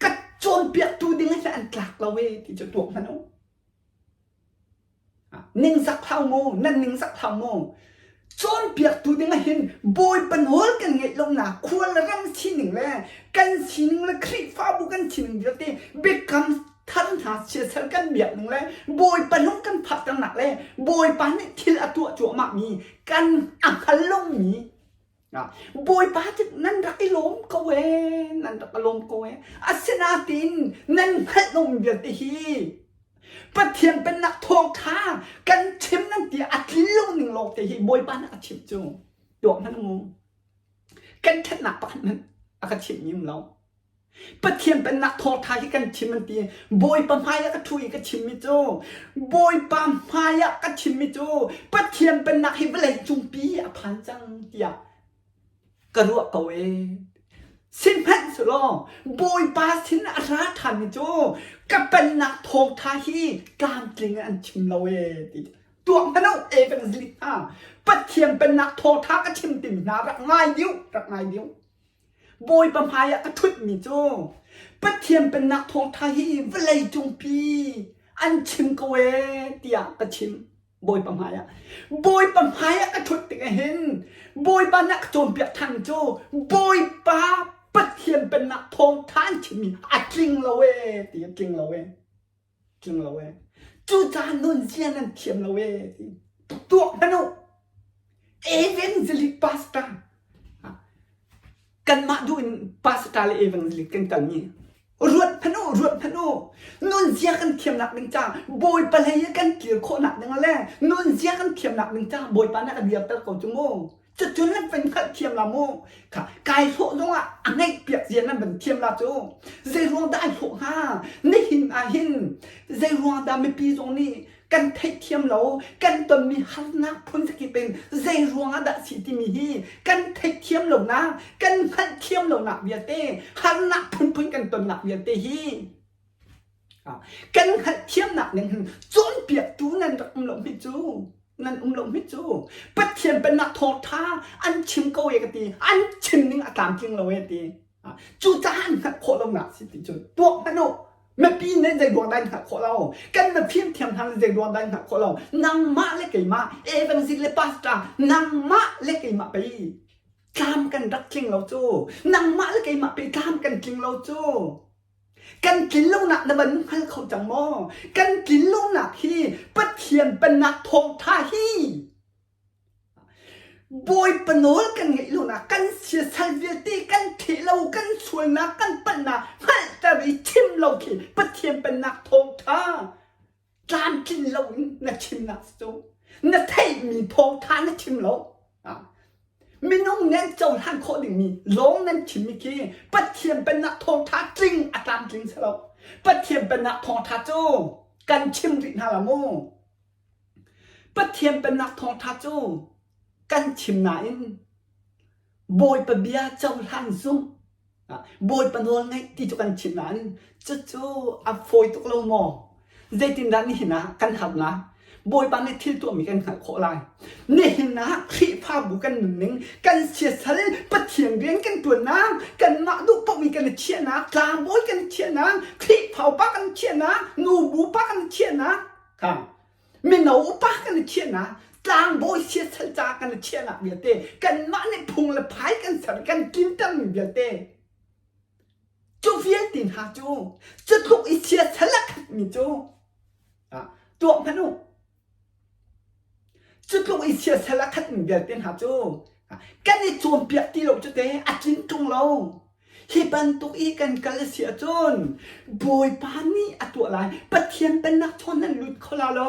ka cawnpiaktu ding hi an tlak lo ee ti cu tuak hmanh u. Ningzak hau mu, nan ningzak hau mu. Cawnpiaktu ding ah hin Bawipa nawl kan ngeih lonak khua le ram sining le kan sining le Khrihfabu kan sining vialte biakam thar hna. hna siasal kan biak ning le Bawipa lung kan phakternak le Bawipa nih thil a tuah cuahmahmi kan a hngal lomi Bawipa cu nan rak i lawm ko ee, nan rak i lawm ko ee. Asinain nan hngalh lomi vialte hi Pathian pennak thawngṭha kan chim nan ti a tlin lo ning lawng te hi Bawipa nih a chimh cu tuah hmanh mu. Kan ṭhatnak pakhat hmanh a ka chimh mi um lo. Pathian pennak thawngṭha hi kan chim an ti. Bawipa hmai ah ka ṭhu i ka chimmi cu Bawipa hmai ah ka chimmi cu Pathian pennak hi vawlei cungpi a phan cang tiah ka ruah ko ee. Sihmanhsehlaw Bawipa sin a ra ṭhanmi cu ka pennak thawngṭha hi tlamtling in an chim lo ee ti tuah hmanh u evangelist hna Pathian pennak thawngṭha ka chim timi hna rak ngai dih rak ngai dih. Bawipa hmaiah ka ṭhutmi cu Pathian Pennak thawngṭha hi vawlei cungpi an chim ko ee tiah ka chim Bawipa hmaiah. Bawipa hmaiah ka ṭhut tikah hin Bawipa nih a ka cawnpiak ṭhan cu Bawipa Pathian Pennak thawngṭha an chimmi a tling lo ee ti a tling lo ee. Tling lo ee. Cucaah nunzia nan thiam lo ee ti. Tuak hmanh u. Evangelic pastor. Kanmah duh in pastor le evangelic kan kalmi. Ruat hmanh u, ruat hmanh u. Nunzia kan thiamnak ding ca Bawipa hlei kan kir khawhnak ding le nunzia kan thiamnak ding ca Bawipa nih a kan dirter ko cu mu. Cucun nan van hngalh thiam la mu. Kha kai hlawh zongah a ngeih piak zia nan van thiam la cu. Zei ruang dah ai hlawh hnga? Nihin ah hin zei ruang dah mipi zong nih kan theihthiam lo, kan tonmi harnak phun zakip in zei ruang ah dah si timi hi kan theihthiam lonak, kan hngalhthiam lonak vialte, harnak phunphun kan tonnak vialte hi Kan hngalhthiamnak ning hin cawnpiaktu nan rak um lo hme cu. Nan um lo hme cu. Pathian pennak thawngṭha an chim ko e ka ti. An chim ning a tlamtling lo e ti. Cucaah an hngalh khawh lonak si ti cu tuak hmanh u. Mipi nih zei ruang dah an hngalh khawh lo. Kan mifim thiam hna nih zei ruang dah an hngalh khawh lo. Nangmah le keimah, evangelist le pastor, nangmah le keimah pei tlam kan rak tling lo cu. Nangmah le keimah pei tlam kan tling lo cu. Kan tlinlonak na van hngal kho cang maw? Kan tlinlonak hi Pathian pennak thawngṭha hi Bawipa nawl kan ngeih lonak kan siasal vialte kan theh lo kan sualnak kan palhnak hngalhter i chim lo khi Pathian pennak thawngṭha tlamtlin lo in na chimnak cu na theihmi thawngṭha na chim lo. Minung nih an cohlan khawh dingmi lawng nan chimmi khi Pathian pennak thawngṭha tling a tlamtling si lo. Pathian pennak thawngṭha cu kan chim rih hna la mu. Pathian pennak thawngṭha cu kan chim nain Bawipa bia cohlan zumh Bawipa nawl ngaih ti cu kan chimh nain cucu a fawi tuk lo maw? Zeitindah nihin ah kan harnak Bawipa nih thil tuahmi kan hngalh khawh lai. Nihin ah Khrihfabu kan nunning, kan siasal, Pathian rian kan ṭuannak, kanmah duh paoh i kan i chiahnak, tlangbawi kan i chiahnak, Khrihfa upa kan i chiahnak, nubu pa kan i chiahnak, kha Mino upa kan i chiahnak, tlangbawi siasal ca kan i chiahnak vialte, kanmah nih phung le phai kan ser kan tlintermi vialte, cu vialte hna cu cu tluk i siasal a khatmi cu tuah hmanh u. Cu tluk i siasal a khatmi vialte hna cu kan i cawnpiak ti lo cu te a tlin ṭung lo. Hi bantuk i kan kal a si ahcun Bawipa nih a tuah lai. Pathian pennak chung nan lut kho la lo.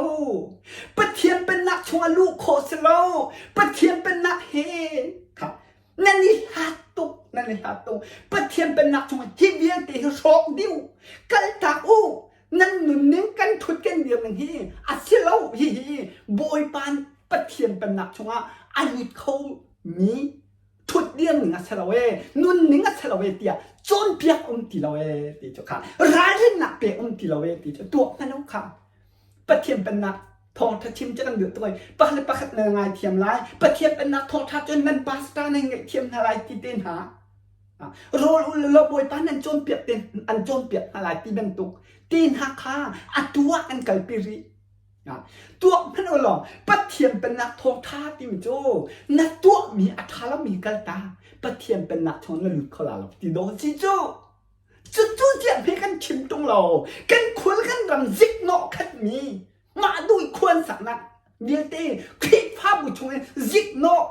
Pathian pennak chungah luh khawh si lo. Pathian pennak he kha nan i hlat tuk, nan i hlat tuk. Pathian pennak chungah hi vialte hi hrawk dih u. Kaltak u. Nan nunning kan thut kan dir ning hi a si lo. Hihi Bawipa Pathian pennak chungah a lut kho mi thutdir ning a si lo ee nunning a si lo ee tiah cawnpiak um ti lo ee ti cu kha ralrinnak pek um ti lo ee ti cu tuak hmanh u kha Pathian pennak thawngtha chim cu kan duh tuk pakhat le pakhat na ngai thiam lai Pathian pennak thawngtha cun nan pastor nan ngaih thiam hna lai ti te hna rawl ul lo bawipa nan cawnpiak te an cawnpiak hna lai ti bantuk te hna kha atu ah kan kalpi rih Tuah hmanh u law Pathian Pennak thawngṭha timi cu na tuahmi a ṭha lomi kalta Pathian Pennak chung na lut kho la lo ti dawh si cu. Cucu tiang he kan chim ṭung lo. Kan khual kan ram ziknawh khatmi mah duh i khuan saknak vialte Khrihfabu chung in ziknawh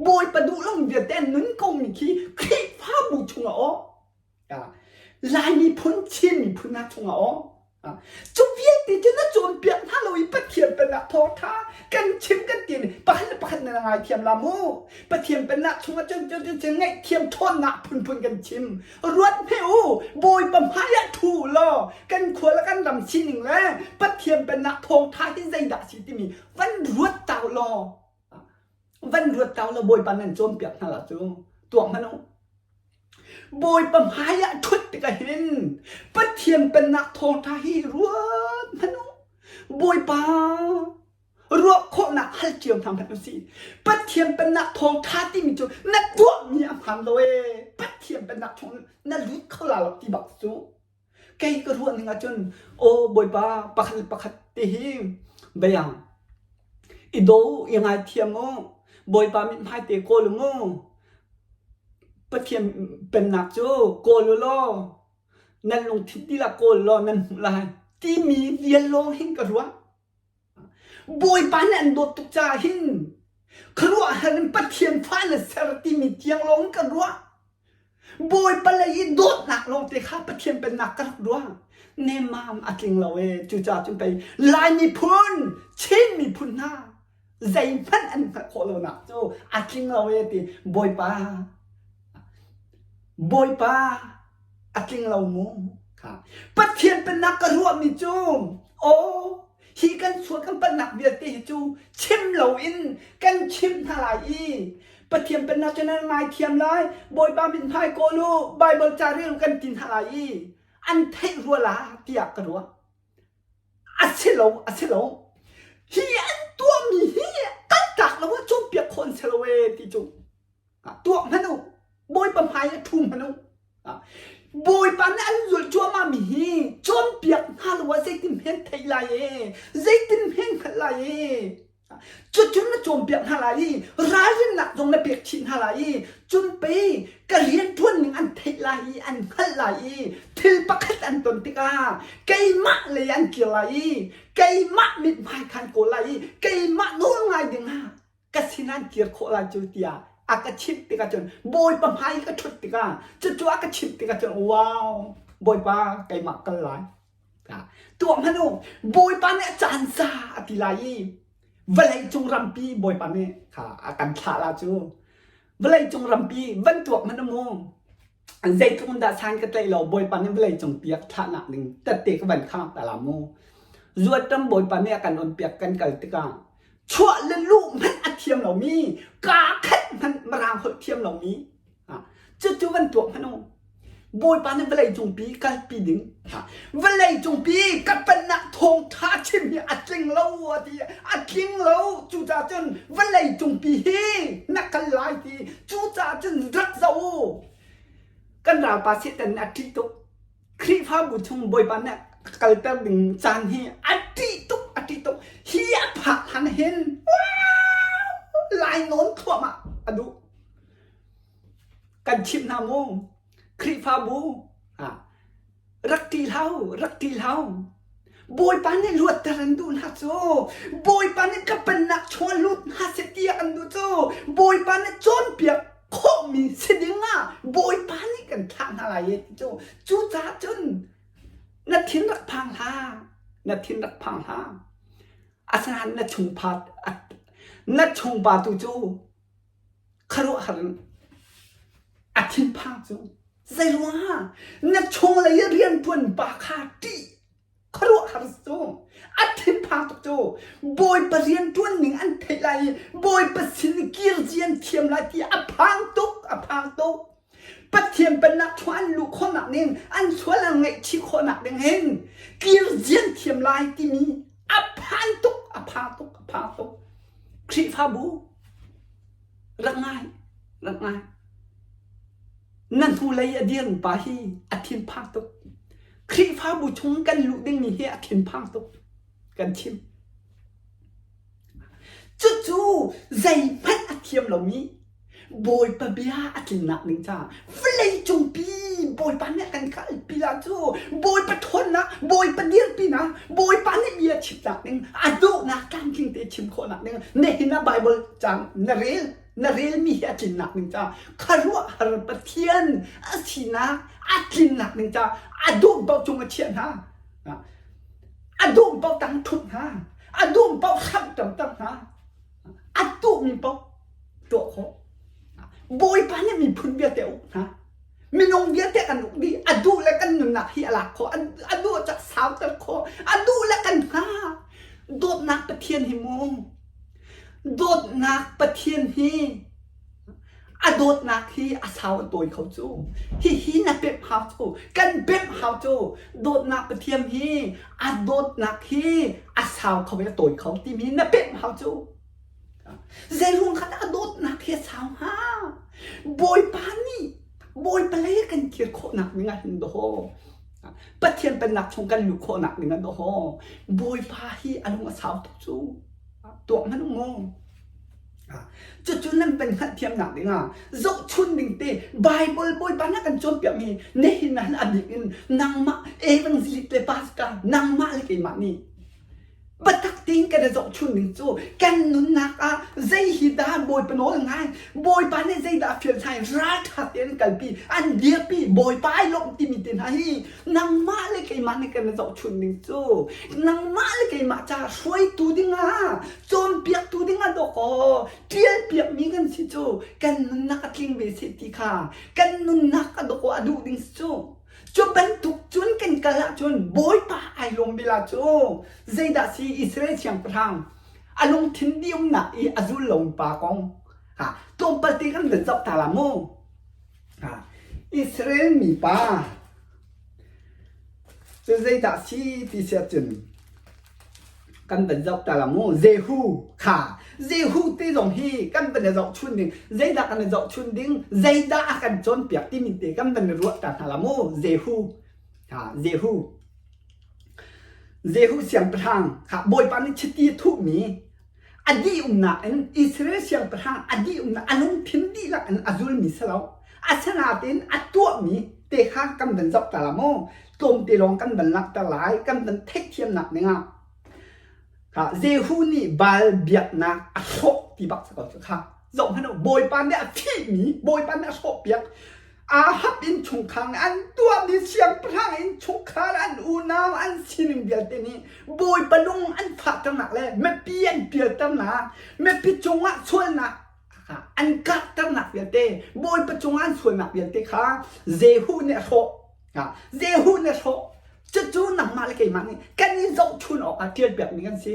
Bawipa duh lo vialte an nun komi khi Khrihfabu chungah aw Lai miphun Chin miphun hna chungah aw Cu vialte cu na cawnpiak hna lo i Pathian pennak thawngṭha kan chim kan ti pakhat le pakhat nan ngaithiam la mu. Pathian pennak chungah cun cun cun cun ngaihthiam ṭhawnnak phunphun kan chim. Ruat hme u, Bawipa hmaiah ṭhu u law kan khua le kan ram sining le Pathian pennak thawngṭha hi zeidah a si timi van ruat ta u law van ruat ta u law Bawipa nan cawnpiak hna la cu tuak hmanh u. Bawipa hmaiah ṭhut tikah hin Pathian pennak thawngṭha hi ruat hmanh u. Bawipa ruah khawhnak hal cio hna hmanh u sih. Pathian pennak thawngṭha timi cu na tuahmi a hmaan lo ee. Pathian pennak chung na lut kho la lo ti bak cu. Kei ka ruah ning ahcun aw Bawipa pakhat le pakhat te hi beiang i daw i ngaithiam u. Bawipa mithmai te kawl u mu. Pathian pennak cu kawl u law nan lungthin dihlak kawl law nan hmuh lai timi vial lawng hin ka ruah. Bawipa nih an dawt tuk caah hin khuaruahhar in Pathian fa na ser timi tiang lawng ka ruah. Bawipa lei i dawtnak lawngte kha Pathian pennak ka rak ruah. Nemmam a tling lo ee. Cucaah cun pei Lai miphun, Chin miphun hna zeihmanh an hngalh khawh lonak cu a tling lo ee ti Bawipa Bawipa a tling lo mu. Pathian pennak ka ruahmi cu aw hi kan sual kan palhnak vialte hi cu chim loin kan chimh hna lai i Pathian pennak cu nan ngaithiam lai Bawipa mithmai kawl u Baibal ca rel u kan ti hna lai i an theih rua la tiah ka ruah. A si lo, a si lo. Hi an tuahmi hi kaltak lo ah cawnpiak khawh an si lo ee ti cu. Tuah hmanh u. Bawipa hmai ah ṭhu hmanh u. Bawipa nih an zulh cuahmahmi hi cawnpiak hna lo ah zeitin hen theih lai ee, zeitin hen hngalh lai ee. Cucun na cawnpiak hna lai i ralrinnak zong na pek chih hna lai i cun pei ka rianṭuan ning an theih lai i an hngalh lai i thil pakhat an ton tikah keimah lei an kir lai i keimah mithmai khan kawl lai i keimah nawl ngai dingah ka sin an kir khawh lai cu tiah a ka chimh tikah cun Bawipa hmai ka ṭhut tikah cucu a ka chimh tikah cun wow Bawipa keimah kal lai tuah hmanh u Bawipa nih a caan sa a ti lai i vawlei cung rampi Bawipa nih kha a kan thlah la cu vawlei cung rampi van tuak hmanh u mu zeitluk in dah san ka tlaih lo Bawipa nih vawlei cung pi a thlahnak ding tette ka van khang ta la mu zuaṭam Bawipa nih a kan on piak kan kal tikah chuah le luh hmanh a thiam lomi kaa khat hmanh mirang holh thiam lomi cucu van tuak hmanh u Bawipa nih vawlei cungpi kalpi ding vawlei cungpi ka pennak thawngṭha chim hi a tling lo a ti a tling lo cucaah cun vawlei cungpi hi na kal lai ti cucaah cun rak zoh u kan ralpa Satan nih a ṭih tuk Khrihfabu chung Bawipa nih kalter ding caan hi a ṭih tuk a ṭih tuk hi a phak hlan hin lai nawn thluahmah a duh kan chimh hna mu Khrihfabu ah rak ṭih hlah u rak ṭih hlah u Bawipa nih luatter an duh hna cu Bawipa nih ka pennak chungah lut hna seh tiah an duh cu Bawipa nih cawnpiak khawhmi si ding ah Bawipa nih kan thlah hna lai e ti cu cucaah cun na thin rak phang hlah na thin rak phang hlah asinain na chungpa na chungpa tu cu khuaruahhar in a thinphang cu zeiruangah na chunglei i rianṭuan pa kha ṭih khuaruahhar cu a thinphang tuk cu Bawipa rianṭuan ning an theih lai i Bawipa sin kir ci an thiam lai ti a phang tuk a phang tuk Pathian pennak chung an luh khawhnak ning an sual an ngaihchih khawhnak ding hin kir zian thiam lai timi a phan tuk a phang tuk a phang tuk Khrihfabu rak ngai rak ngai na hnulei a dir pa hi a thinphang tuk Khrihfabu chung kan luh dingmi hi a thinphang tuk kan chim cucu zeihmanh a thiam lomi Bawipa bia a tlinnak ding caah vawleicung pi Bawipa nih a kan kalpi la cu. Bawipa ṭhawnnak, Bawipa dirpinak, Bawipa nih bia chimnak ding, a duhnak tlamtling te chim khawhnak ding, nihin ah Bible cang na rel, na relmi hi a tlinnak ding ca khuaruahhar Pathian a sinak a tlinnak ding ca a duh paoh cung a chiah hna. A duh paoh tang ṭhut hna. A duh paoh hramh ter hna. A duhmi paoh tuah khawh. Bawipa nih miphun vialte a uk hna. Minung vialte kan uk dih. A duh le kan nunnak hi a lak khawh. A duh cak sauter khawh. A duh le kan hna. Dawtnak Pathian hi mu. Dawtnak Pathian hi a dawtnak hi a sau a tawi kho cu. Hihi na pemh hau cu. Kan pemh hau cu. Dawtnak Pathian hi a dawtnak hi a sau kho i a tawi kho timi na pemh hau cu. Zeiruang kha dah a dawtnak hi a sau hnga? Bawipa nih Bawipa lei a kan kir khawhnak ding ah hin dawh. Pathian pennak chung kan luh khawhnak ding ah dawh. Bawipa hi a lung a sau tuk cu. Tuak hmanh u mu. Cucu nan kan hngalhthiamnak ding ah zohchun ding te Bible Bawipa nih a kan cawnpiakmi nihin ah a bik in nangmah evangelist le pastor nangmah le keimah nih Biatak tein kan i zohchun ning cu kan nunnak ah zei hi dah Bawipa nawl ngai, Bawipa nih zeidah a fial hna i ralṭha tein an kalpi, an dirpi, Bawipa ai lawmh timi te hna hi nangmah le keimah nih kan i zohchun ning cu nangmah le keimah ca hruaitu dingah cawnpiaktu dingah dawkaw ṭialpiakmi kan si cu kan nunnak a tling ve seh ti kha kan nunnak a dawkaw a duh ding si cu. Cu bantuk cun kan kal ahcun Bawipa ai lawm bel cu zeidah si Israel siangpahrang a lungthin dihumnak i a zul lomi pa kong ha tlawmpal te kan van zoh ta la mu. Ha Israel mi pa cu zeidah si ti si ahcun kan van zoh ta la mu Jehu kha Jehu te zong hi kan van i zohchun ding zeidah kan i zohchun ding zeidah a kan cawnpiak timi te kan van i ruah ta hna la mu Jehu kha Jehu Jehu siangpahrang kha Bawipa nih chiti a thuhmi a dihumnak in Israel siangpahrang a dihumnak a lungthin dihlak in a zulmi si lo asinain a tuahmi te kha kan van zoh ta la mu tlawmte lawng kan van langhter lai kan van theihthiamnak dingah kha Jehu nih Baal biaknak a hrawh ti bak si ko cu kha zoh hmanh u Bawipa nih a fihmi Bawipa nih a hrawhpiak Ahab innchungkhar nih an tuahmi siangpahrang innchungkhar an unau an sining vialte nih Bawipa lung an fahternak le mipi an pialternak mipi cungah sualnak an karhternak vialte Bawipa cungah an sualnak vialte kha Jehu nih a hrawh. Jehu nih a hrawh. Cucu nangmah le keimah nih kan i zohchun awkah ṭialpiakmi kan si.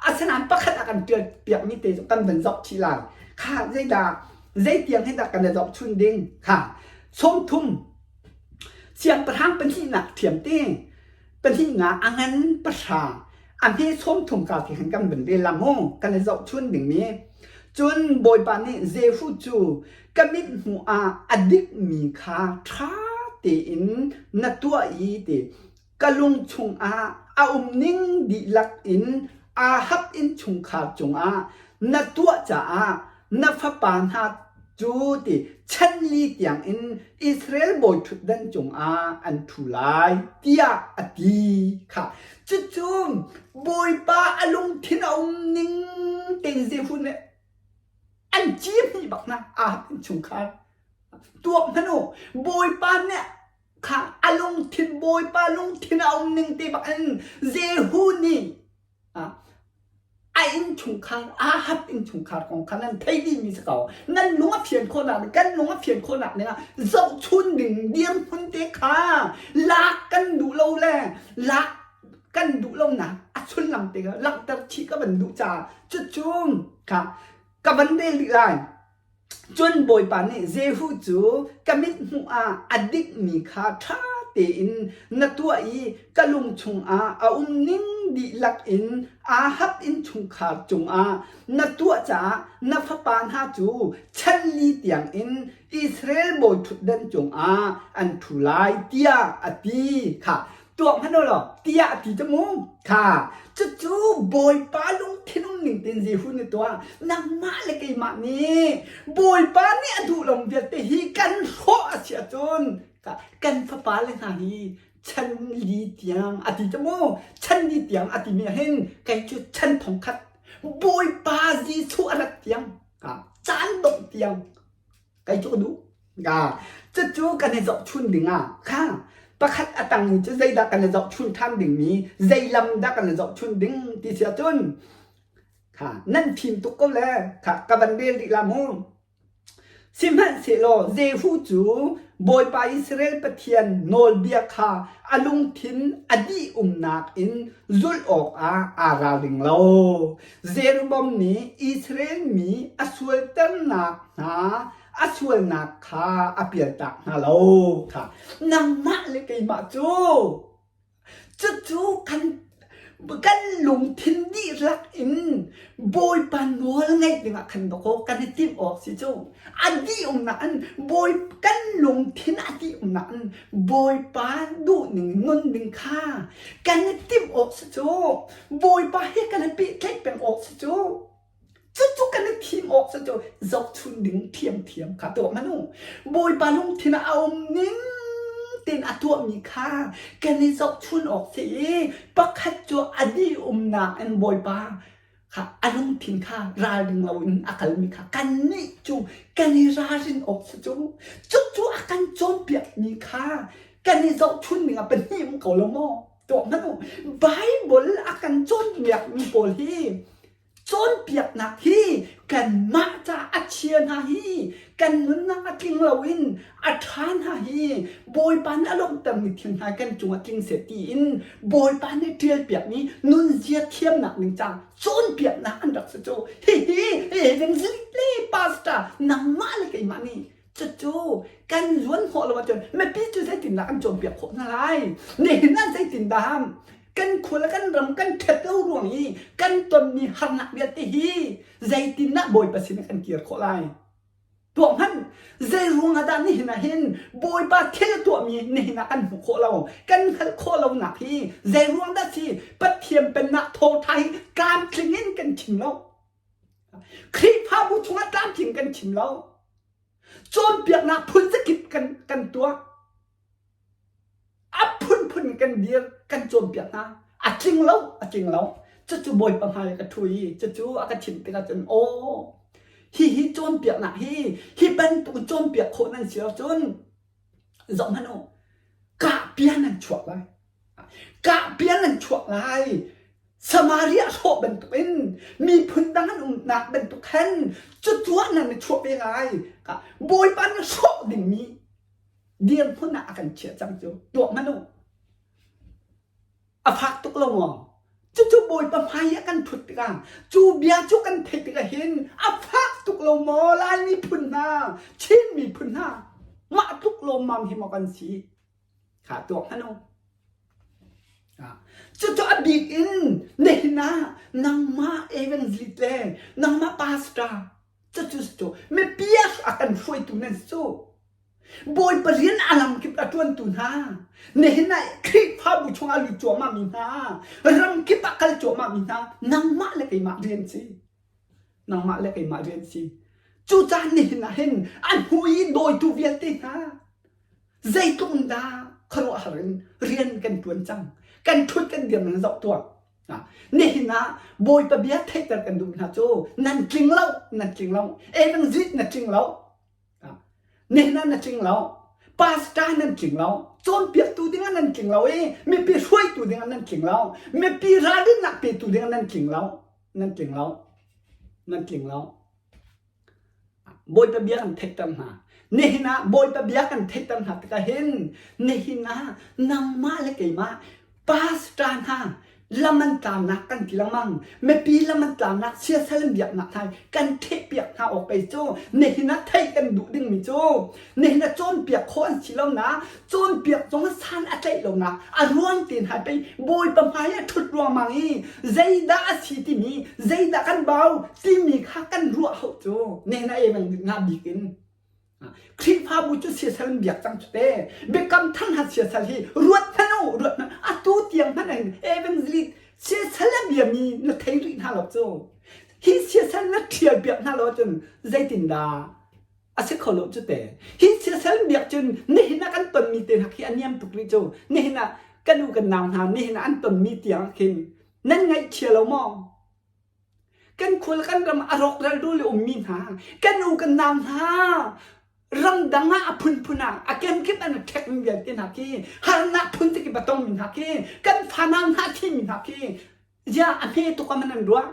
Asinain pakhat a kan ṭialpiakmi te cu kan van zoh chih lai. Kha zeidah zeitiang hi dah kan i zohchun ding? Kha 30 siangpahrang pahnihnak ṭhiam te pahnihnak a ngan pahra a hme 30 ka ti khan kan van rel la mu kan i zohchun dingmi. Cun Bawipa nih Jehu cu ka mithmuh ah a dikmi kha ṭha tein na tuah i ti Ka lung chungah a um ning dihlak in Ahab innchungkhar cungah na tuah caah na fapa hna cu ti chan li tiangin Israel bawiṭhutdan cungah an ṭhu lai, tiah a ti kha. Cucu Bawipa a lungthin a um ning tein Jehu nih an ci hnih bak hna Ahab innchungkhar. Tuak hmanh u, Bawipa nih kha a lungthin Bawipa lungthin a um ning te bak in Jehu nih a innchungkhar Ahab innchungkhar kong kha nan thei dihmi si ko nan lung a fian khawhnak ding kan lung a fian khawhnak ding ah zohchun ding dirhmun te kha lak kan duh lo le lak kan duh lonak a sullam te kha langhter chih ka van duh caah cucu kha ka van rel rih lai Cun Bawipa nih Jehu cu ka mithmuh ah a dikmi kha ṭha tein na tuah i ka lung chungah a um ning dihlak in Ahab innchungkhar cungah na tuah caah na fapa hna cu chan li tiangin Israel bawiṭhutdan cungah an ṭhu lai tiah a ti kha tuak hmanh u law tiah a ti cu mu kha cucu Bawipa lungthin um ning tein Jehu nih tuah nangmah le keimah nih Bawipa nih a duh lo vialte hi kan hrawh a si ahcun. ahcun kan fapa le hna hi chan li tiang a ti cu mu chan li tiang a timi ah hin kei cu chan thongkhat Bawipa Jesuh a rat tiang caan dongh tiang kei cu ka duh. Cucu kan i zohchun ding ah kha pakhat a tang i cu zeidah kan i zohchun ṭhan dingmi zei lam dah kan i zohchun ding ti si ahcun kha nan fim tuk ko le kha ka van rel rih la mu. Sihmanhsehlaw Jehu cu Bawipa Israel Pathian nawlbia kha a lungthin a dih-umnak in zulh awkah aa ralring lo. Jeroboam nih Israel mi a sualternak hna a sualnak kha a pialtak hna lo kha nangmah le keimah cu Cucu kan kan lungthin dihlak in Bawipa nawl ngaih dingah khan dawkaw kan i timh awk si cu. A dih-umnak in Bawi kan lungthin a dih-umnak in Bawipa duhning nun ding kha kan i timh awk si cu. Bawipa he kan i pehtlaih peng awk si cu. Cucu kan i thim awk cu cu zohchun ding ṭhiamṭhiam kha tuah hmanh u. Bawipa lungthin ah a um ning tein a tuahmi kha kan i zohchun awk si i pakhat cu a dih umnak in Bawipa kha a lungthin kha ralring loin a kalmi kha kannih cu kan i ralrin awk si cu. Cucu a kan cawnpiakmi kha kan i zohchun ning ah pahnih um ko lo maw? Tuah hmanh u. Bible a kan cawnpiakmi pawl hi Cawnpiaknak hi kanmah ca a chia hna hi kan nunnak a tling loin a ṭha hna hi Bawipa nih a lawmhtermi thil hna kan cungah tling seh tiin Bawipa nih ṭialpiakmi nunzia thiamnak ning cang cawnpiaknak an rak si cu. Hihi evangelist le pastor nangmah le keimah nih cucu kan zuan khawh lo ahcun mipi cu zeitindah kan cawnpiak khawh hna lai? Nihin ah zeitindah kan khua le kan ram kan ṭhat lo ruang i kan tonmi harnak vialte hi zeitindah Bawipa sin ah kan kir khawh lai? Tuah hmanh, zei ruang ah dah nihin ah hin Bawipa thil tuahmi nihin ah kan hmuh khawh lo, kan hngalh khawh lonak hi zei ruang dah si Pathian pennak thawngṭha hi tlamtling in kan chim lo. Khrihfabu chungah tlamtling kan chim lo. Cawnpiaknak phun zakip kan, kan tuah. A phunphun in kan dir, kan cawnpiak hna. A tling lo, a tling lo. Cucu Bawipa hmai ka ṭhu i cucu a ka chimh tikah cun aw hihi cawnpiaknak hi hi bantuk cawnpiak khawh nan si ahcun zoh hmanh u kahpia nan chuak lai kahpia nan chuak lai Samaria hrawh bantukin miphun dang an umnak bantuk khan cutuah nan i chuah ve lai Bawipa nih hrawh dingmi dirhmun ah a kan chiah cang cu tuah hmanh u a fak tuk lo maw cucu bawipa hmai ah kan thut tikah cu bia cu kan theih tikah hin a fak tuk lo maw lai miphun hna Chin miphun hna mah tluk lawmmam hi maw kan si kha tuak hmanh u cucu a bik in nihin ah nangmah evangelist le nangmah pastor cucu cu mipi a kan hruaitu nan si cu Bawipa rian a lamkip a ṭuantu hna, nihin ah Khrihfabu chungah lut cuahmahmi hna, ramkip ah kal cuahmahmi hna, nangmah le keimah rian si. Nangmah le keimah rian si. Cucaah nihin ah hin a hnu i dawitu vialte hna, zeitluk in dah khuaruahhar in rian kan ṭuan cang. Kan ṭhut kan dir nan zoh tuah. Nihin ah Bawipa bia theihter kan duh hna cu nan tling lo, nan tling lo. Evangelist na tling lo. Nihin ah na tling lo. Pastor nan tling lo. Cawnpiaktu dingah nan tling lo i mipi hruaitu dingah nan tling lo. Mipi ralrinnak petu dingah nan tling lo. Nan tling lo. Nan tling lo. Bawipa bia kan theihter hna. Nihin ah Bawipa bia kan theihter hna tikah hin nihin ah nangmah le keimah pastor hna lam an tlamnak kan ti lengmang mipi lam an tlamnak siasal an biaknak hna kan thehpiak hna awk pei cu nihin ah theih kan duh dingmi cu nihin ah cawnpiak khawh an si lonak cawnpiak zong san a tlaih lonak a ruang te hna pei bawipa hmai ah ṭhut ruangmang i zeidah a si timi zeidah kan bau timi kha kan ruah hau cu nihin ah emang nga bik in Khrihfabu cu siasal an biak cang cu te. Biakam thar hna siasal hi ruat hmanh u, ruat hmanh. Atu tiang hmanh hin evangelist siasal a biami na thei rih hna lo cu. Hi siasal na ṭhial piak hna lo ahcun zeitindah a si kho lo cu te. Hi siasal. siasal biak cun nihin ah kan tonmi te hna khi a niam tuk rih cu. Nihin ah kan u kan nau hna nihin ah an tonmi tiang khin nan ngaihchia lo maw? Kan khua le kan ram a rawkral dul i ummi hna kan u kan nau hna ramdang ah a phunphun ah a kemkip an ṭhekmi vialte hna khi harnak phun tikip a tongmi hna khi kan fanau hna thimi hna khi ziah a hme tuk ah man an ruah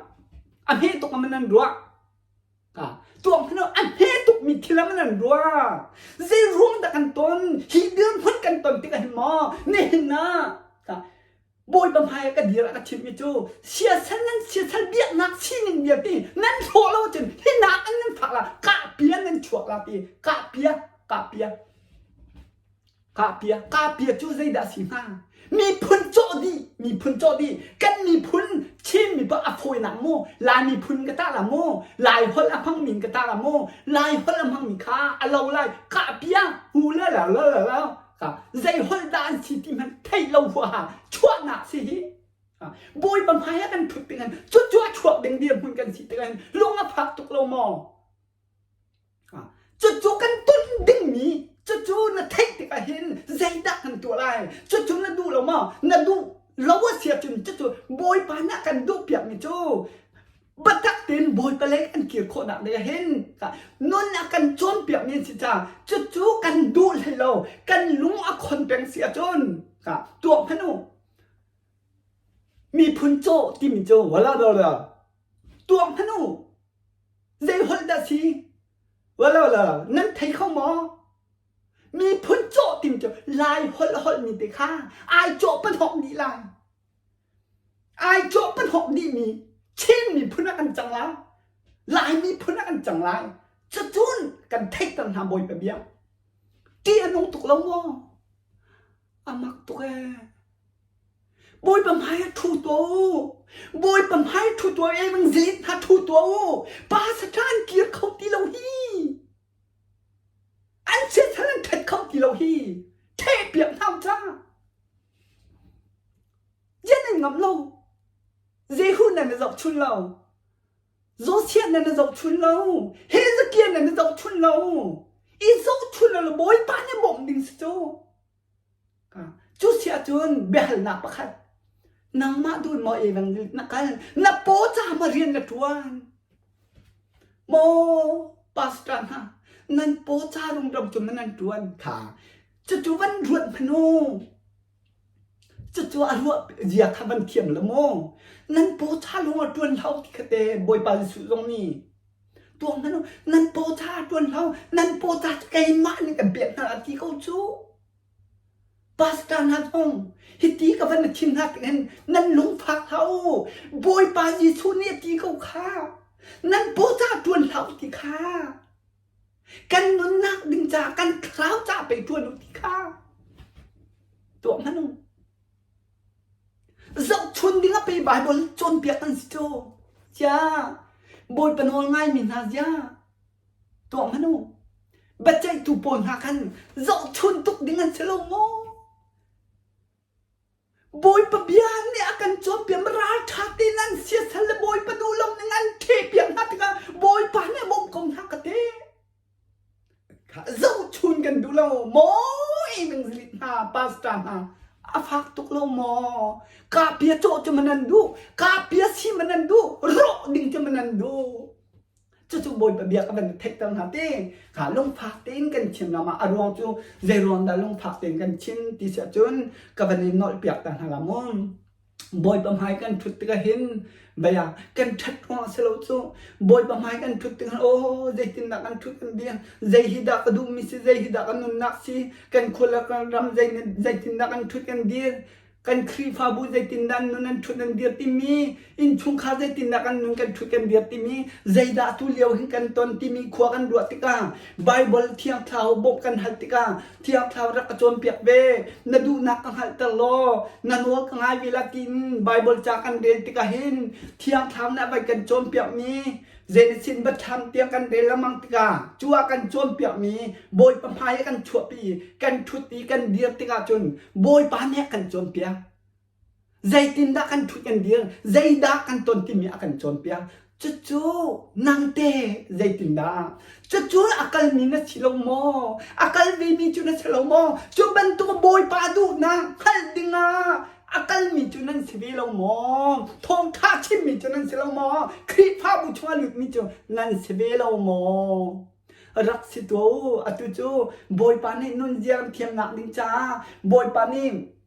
a hme tuk ah man an ruah tuah hmanh a hme tukmi thil ah man an ruah zei ruang dah kan ton hi dirhmun kan ton tikah hin maw nihin ah Bawipa hmai ah ka dir ah ka chimmi cu siasal nan siasal biaknak sining vialte nan hlawh lo cun hinak an nan fak la kahpia nan chuak la ti kahpia kahpia kahpia kahpia cu zeidah si hnga miphun cawh dih miphun cawh dih kan miphun Chin miphun a fawinak mu Lai miphun ka tah la mu Lai holh a hmangmi ka tah la mu Lai holh a hmangmi kha a lo lai kahpia hu la la la la la Zei holh dah an si ti hmanh theih lo huaha chuahnak si hi. Bawipa hmai ah kan ṭhut tikhan cucu a chuak ding dirhmun kan si tikhan lung a fak tuk lo maw? Cucu kan ton dingmi cucu na theih tikah hin zeidah kan tuah lai? Cucu na duh lo maw? Na duh lo a si ahcun cucu Bawipa nih a kan duhpiakmi cu Biatak tein Bawipa lei kan kir khawhnak ding ah hin nun a kan cawnpiakmi an si caah cucu kan duh hlei lo kan lung a khon peng si ahcun tuah hmanh u miphun cawh timi cu wala wala tuah hmanh u zei holh dah si wala wala nan thei kho maw miphun cawh timi cu lai holh holhmi te kha ai cawh panhawk dih lai Ai cawh panhawk dihmi Chin miphun ah kan cang lai. Lai miphun ah kan cang lai. Cucun kan theihter hna Bawipa bia. Ṭih a nung tuk lo maw? A mak tuk ee. Bawipa hmai ah ṭhu tuah u. Bawipa hmai ṭhu tuah u. Evangelist hna ṭhu tuah u. Pa satan kir kho ti lo hi. An siasal an ṭhet kho ti lo hi. Ṭheh piak hna u ca. Ziah nan ngamh lo? Jehu nan i zohchun lo. Josiah nan i zohchun lo. Hezekiah nan i zohchun lo. I zohchun lo Bawipa nih bawmh ding si cu. Cu si ahcun biahalnak pakhat. Nangmah duh maw evangelist na kal? Na paw ca ma rian na ṭuan? Maw pastor hna, nan paw ca rungro cu nan ṭuan kha. Cucu van ruat hmanh u. Cucu a ruah zia kha van thiam lo maw? Nan paw ca lawng a ṭuan hlau ti kha te Bawipa Jesuh zong nih tuak hmanh u. Nan paw ca a ṭuan hlau. Nan paw ca cu keimah nih kan pek hna a ti ko cu. Pastor hna zong hiti ka van chim hna tik hin nan lungfak hlah u. Bawipa Jesuh nih a ti ko kha. Nan paw ca ṭuan hlah u ti kha. Kan nunnak ding caah kan thlarau ca pei ṭuan u ti kha tuah hmanh u. Zohchun ding a pei Baibal cawnpiak kan si cu. Ziah Bawipa nawl ngaimi hna ziah tuah hmanh u. Biaceihtu pawl hna khan zohchun tuk ding an si lo maw? Bawipa bia nih a kan cawnpiak ralṭha tein an siasal le Bawipa duh lo ning an ṭhehpiak hna tikah Bawipa nih a bawmh ko hna ka ti. Zohchun kan duh lo maw evangelist hna pastor hna a fak tuk lo maw kahpia cawh cu man an duh kahpia si man an duh rawh ding cu man an duh Cucu Bawipa bia ka van theihter hna ti kha lungfak tein kan chim lam ah a ruang cu zei ruang dah lungfak tein kan chim ti si ahcun ka van i nolhpiak ta hna la mu. Bawipa hmai kan ṭhut tikah hin bia kan ṭhat ruang si lo cu Bawipa hmai kan ṭhut tikah aw zeitindah kan ṭhut kan dir zei hi dah ka duhmi si zei hi dah ka nunnak si kan khua le kan ram zei zeitindah kan ṭhut kan dir kan Khrihfabu zeitindah an nun an ṭhut an dir timi, innchungkhar zeitindah kan nun kan ṭhut kan dir timi, zeidah tu lio hin kan ton timi khua kan ruah tikah Baibal Thiang Thlarau bawmh kan hal tikah Thiang Thlarau rak ka cawnpiak ve, na duhnak ka hngalhter law, na nawl ka ngai ve la tiin Baibal ca kan rel tikah hin Thiang Thlarau nih a vai kan cawnpiakmi Genesis biathlam tiang kan rel lengmang tikah cu ah kan cawnpiakmi Bawipa hmai ah kan chuahpi kan ṭhut i kan dir tikah cun Bawipa nih a kan cawnpiak. Zeitindah kan ṭhut kan dir, zeidah kan ton timi a kan cawnpiak. Cucu nang te zeitindah? Cucu a kalmi na si lo maw? A kal vemi cu na si lo maw? Cu bantuk Bawipa duhnak hngalh dingah a kalmi cu nan si ve lo maw? Thawngṭha chimmi cu nan si lo maw? Khrihfabu chungah lutmi cu nan si ve lo maw? Rak si tuah u. Atu cu Bawipa nih nunzia an thiamnak ding caah Bawipa nih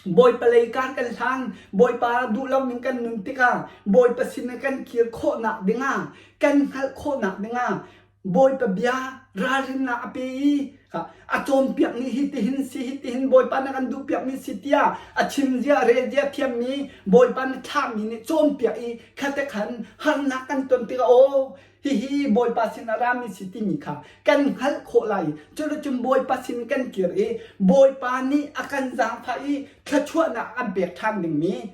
Bawipa lei kar kan hlan, Bawipa duh lo ning kan nun tikah Bawipa sin ah kan kir khawhnak dingah, kan hngalh khawhnak dingah Bawipa bia ralrinnak a pe i a cawnpiak nih hi tihin si hi tihin Bawipa na kan duhpiak mi si tiah a chim zia rel zia thiammi Bawipa na thlahmi nih cawnpiak i khate khan harnak kan ton tikah aw Hihi Bawipa sin a rami si timi kha kan hngalh khawh lai. Cuticun Bawipa sin kan kir i Bawipa nih a kan zaangfah i thluachuahnak a kan pek ṭhan dingmi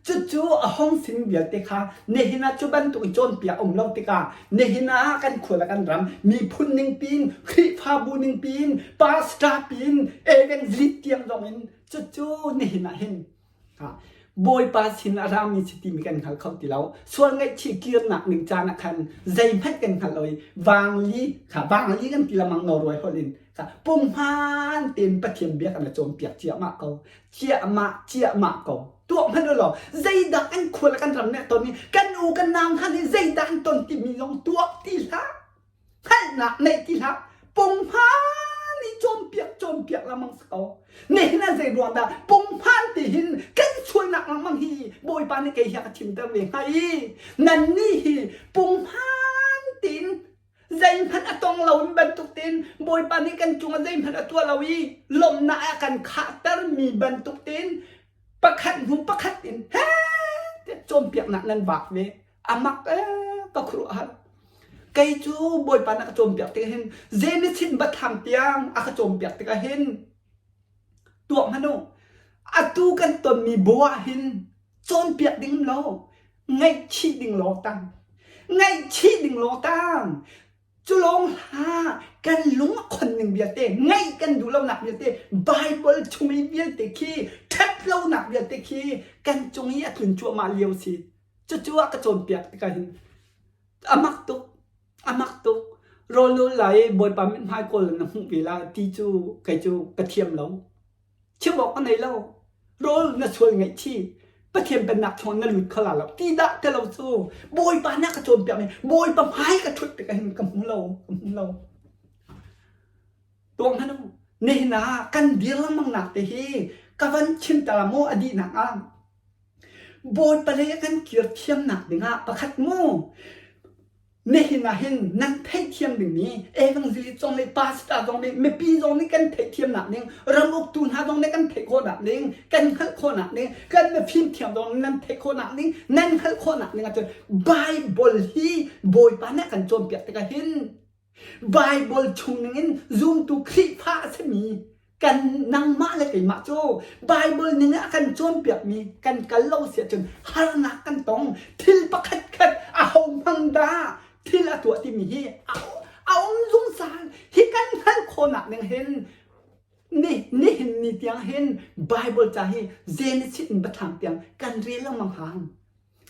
cucu a hong sin vialte kha nihin ah cu bantuk i cawnpiak um lo tikah nihin ah kan khua le kan ram miphun ning piin Khrihfabu ning piin pastor piin evangelist tiang zong in cucu nihin ah hin Bawipa sin a rami si timi kan hngal kho ti lo. Sual ngaihchih kirnak ning caan ah khan zeihmanh kan hngal lo i vangli kha vangli kan ti lamang Norway holh in kha punghman tein Pathian bia kan i cawnpiak ciahmah ko. Ciahmah ciahmah ko. Tuah hmanh u law zeidah kan khua le kan ram nih a ton i kan u kan nau hna nih zeidah an ton timi zong tuak ti hlah. Hngalhnak neih ti hlah. Punghman i cawnpiak cawnpiak lengmang si ko. Nihin ah zei ruang dah punghman ti hin kan sualnak lengmang hi Bawipa nih kei hi a ka thimter ve hnga i nannih hi punghman tiin zeihmanh a tong lo mi bantuk tein Bawipa nih kan cungah zeihmanh a tuah lo i lawmhnak a kan khahtermi bantuk tein pakhat hnu pakhat in he tiah cawnpiaknak nan vak ve. Amak ee ka khuaruahhar. Kei cu Bawipa na ka cawnpiak tikah hin Genesis bathlam tiang a ka cawnpiak tikah hin tuah hmanh u. Atu kan tonmi bo ah hin cawnpiak ding um lo, ngaihchih ding lawng tang. Ngaihchih ding lawng tang. Cu lawng hlah kan lung a khon ning vialte, ngaih kan duh lonak vialte, Bible chung i vialte khi, ṭhat lonak vialte khi kan cung i a tlun cuahmah lio si. Cucu a ka cawnpiak tikah hin a mak tuk, a mak tuk. Rawl lai i Bawipa mithmai kawl na hmuh ve lai ti cu kei cu ka thiam lo. Chim awk ka nei lo. Rawl na sual ngaihchih. Pathian pennak chungah na lut kho la lo. Ti dah ti lo cu Bawipa nih a ka cawnpiak mi Bawipa hmai ka ṭhut tikah hin ka hmu lo, ka hmu lo. Tuah hmanh u. Nihin ah kan dir lengmang nak te hi ka van chim ta la maw a dihnak ah Bawipa lei a kan kir thiamnak dingah pakhat mu nihin ah hin nan theihthiam dingmi evangelist zong nih pastor zong nih mipi zong nih kan theihthiamnak ding ram uktu hna zong nih kan theih khawhnak ding kan hngalh khawhnak ding kan mifimthiam zong nih nan theih khawhnak ding nan hngalh khawhnak ding ahcun Bible hi Bawipa nih a kan cawnpiak tikah hin Baibal chung ningin zumtu Khrihfa a simi kan nangmah le keimah cu Baibal ning a kan cawnpiakmi kan kal lo si ahcun harnak kan tong. Thil pakhat khat a ho hmang dah thil a tuah timi hi a um zungzal. Hi kan hngalh khawhnak ning hin ni nihin ni tiang hin Baibal ca hi Genesis in Biathlam tiang kan rel lengmang hang.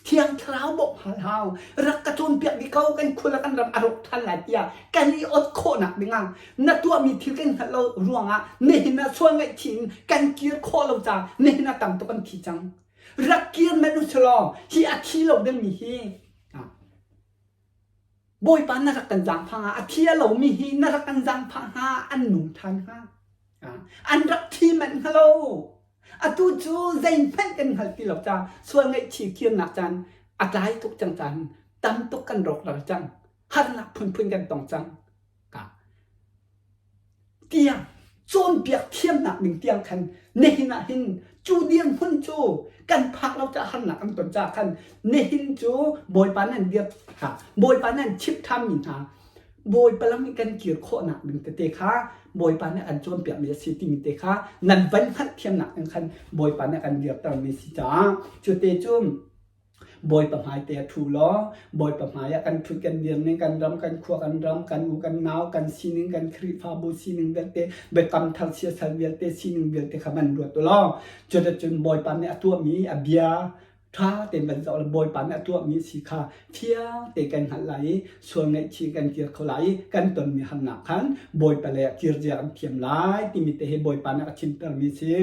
Thiang Thlarau bawmh hal hau. Rak ka cawnpiak dih ko kan khua le kan ram a rawk ṭhan lai tiah kan i ot khawhnak dingah na tuahmi thil kan hngalh lo ruangah nihin ah sual ngaihchih in kan kir khawh lo caah nihin ah tam tuk an thi cang. Rak kir men u selaw hi a thi lo dingmi hi Bawipa na rak kan zaangfah hnga a thi a lomi hi na rak kan zaangfah hnga an nung ṭhan hnga. An rak thi manh hnga lo. Atu cu zeihmanh kan hngal ti lo caah sual ngaihchih kirnak caan a tlai tuk cang caan tam tuk kan rawkral cang. Harnak phunphun kan tong cang. Tiah cawnpiak thiamnak ding tiang khan nihin ah hin cu dirhmun cu kan phak lo caah harnak kan ton caah khan nihin cu Bawipa nan biak Bawipa nan chimh ṭhanmi hna Bawipa lam i kan kir khawhnak ding tete kha Bawipa nih an cawnpiakmi a si timi te kha nan van hngalhthiamnak ding khan Bawipa nih a kan dirtermi si caah cu te cu Bawipa hmai te a ṭhu law Bawipa hmai ah kan ṭhut kan dir ning kan ram kan khua kan ram kan u kan nau kan sining kan Khrihfabu sining vialte biakam thar siasal vialte sining vialte kha van ruat u law cuticun Bawipa nih a tuahmi a bia. Ṭha tein van zoh law Bawipa nih a tuahmi si kha fiang te kan hngalh lai i sual ngaihchih kan kir kho lai i kan tonmi harnak khan Bawipa lei ah kir zia kan thiam lai timi te hi Bawipa nih a ka chimtermi si.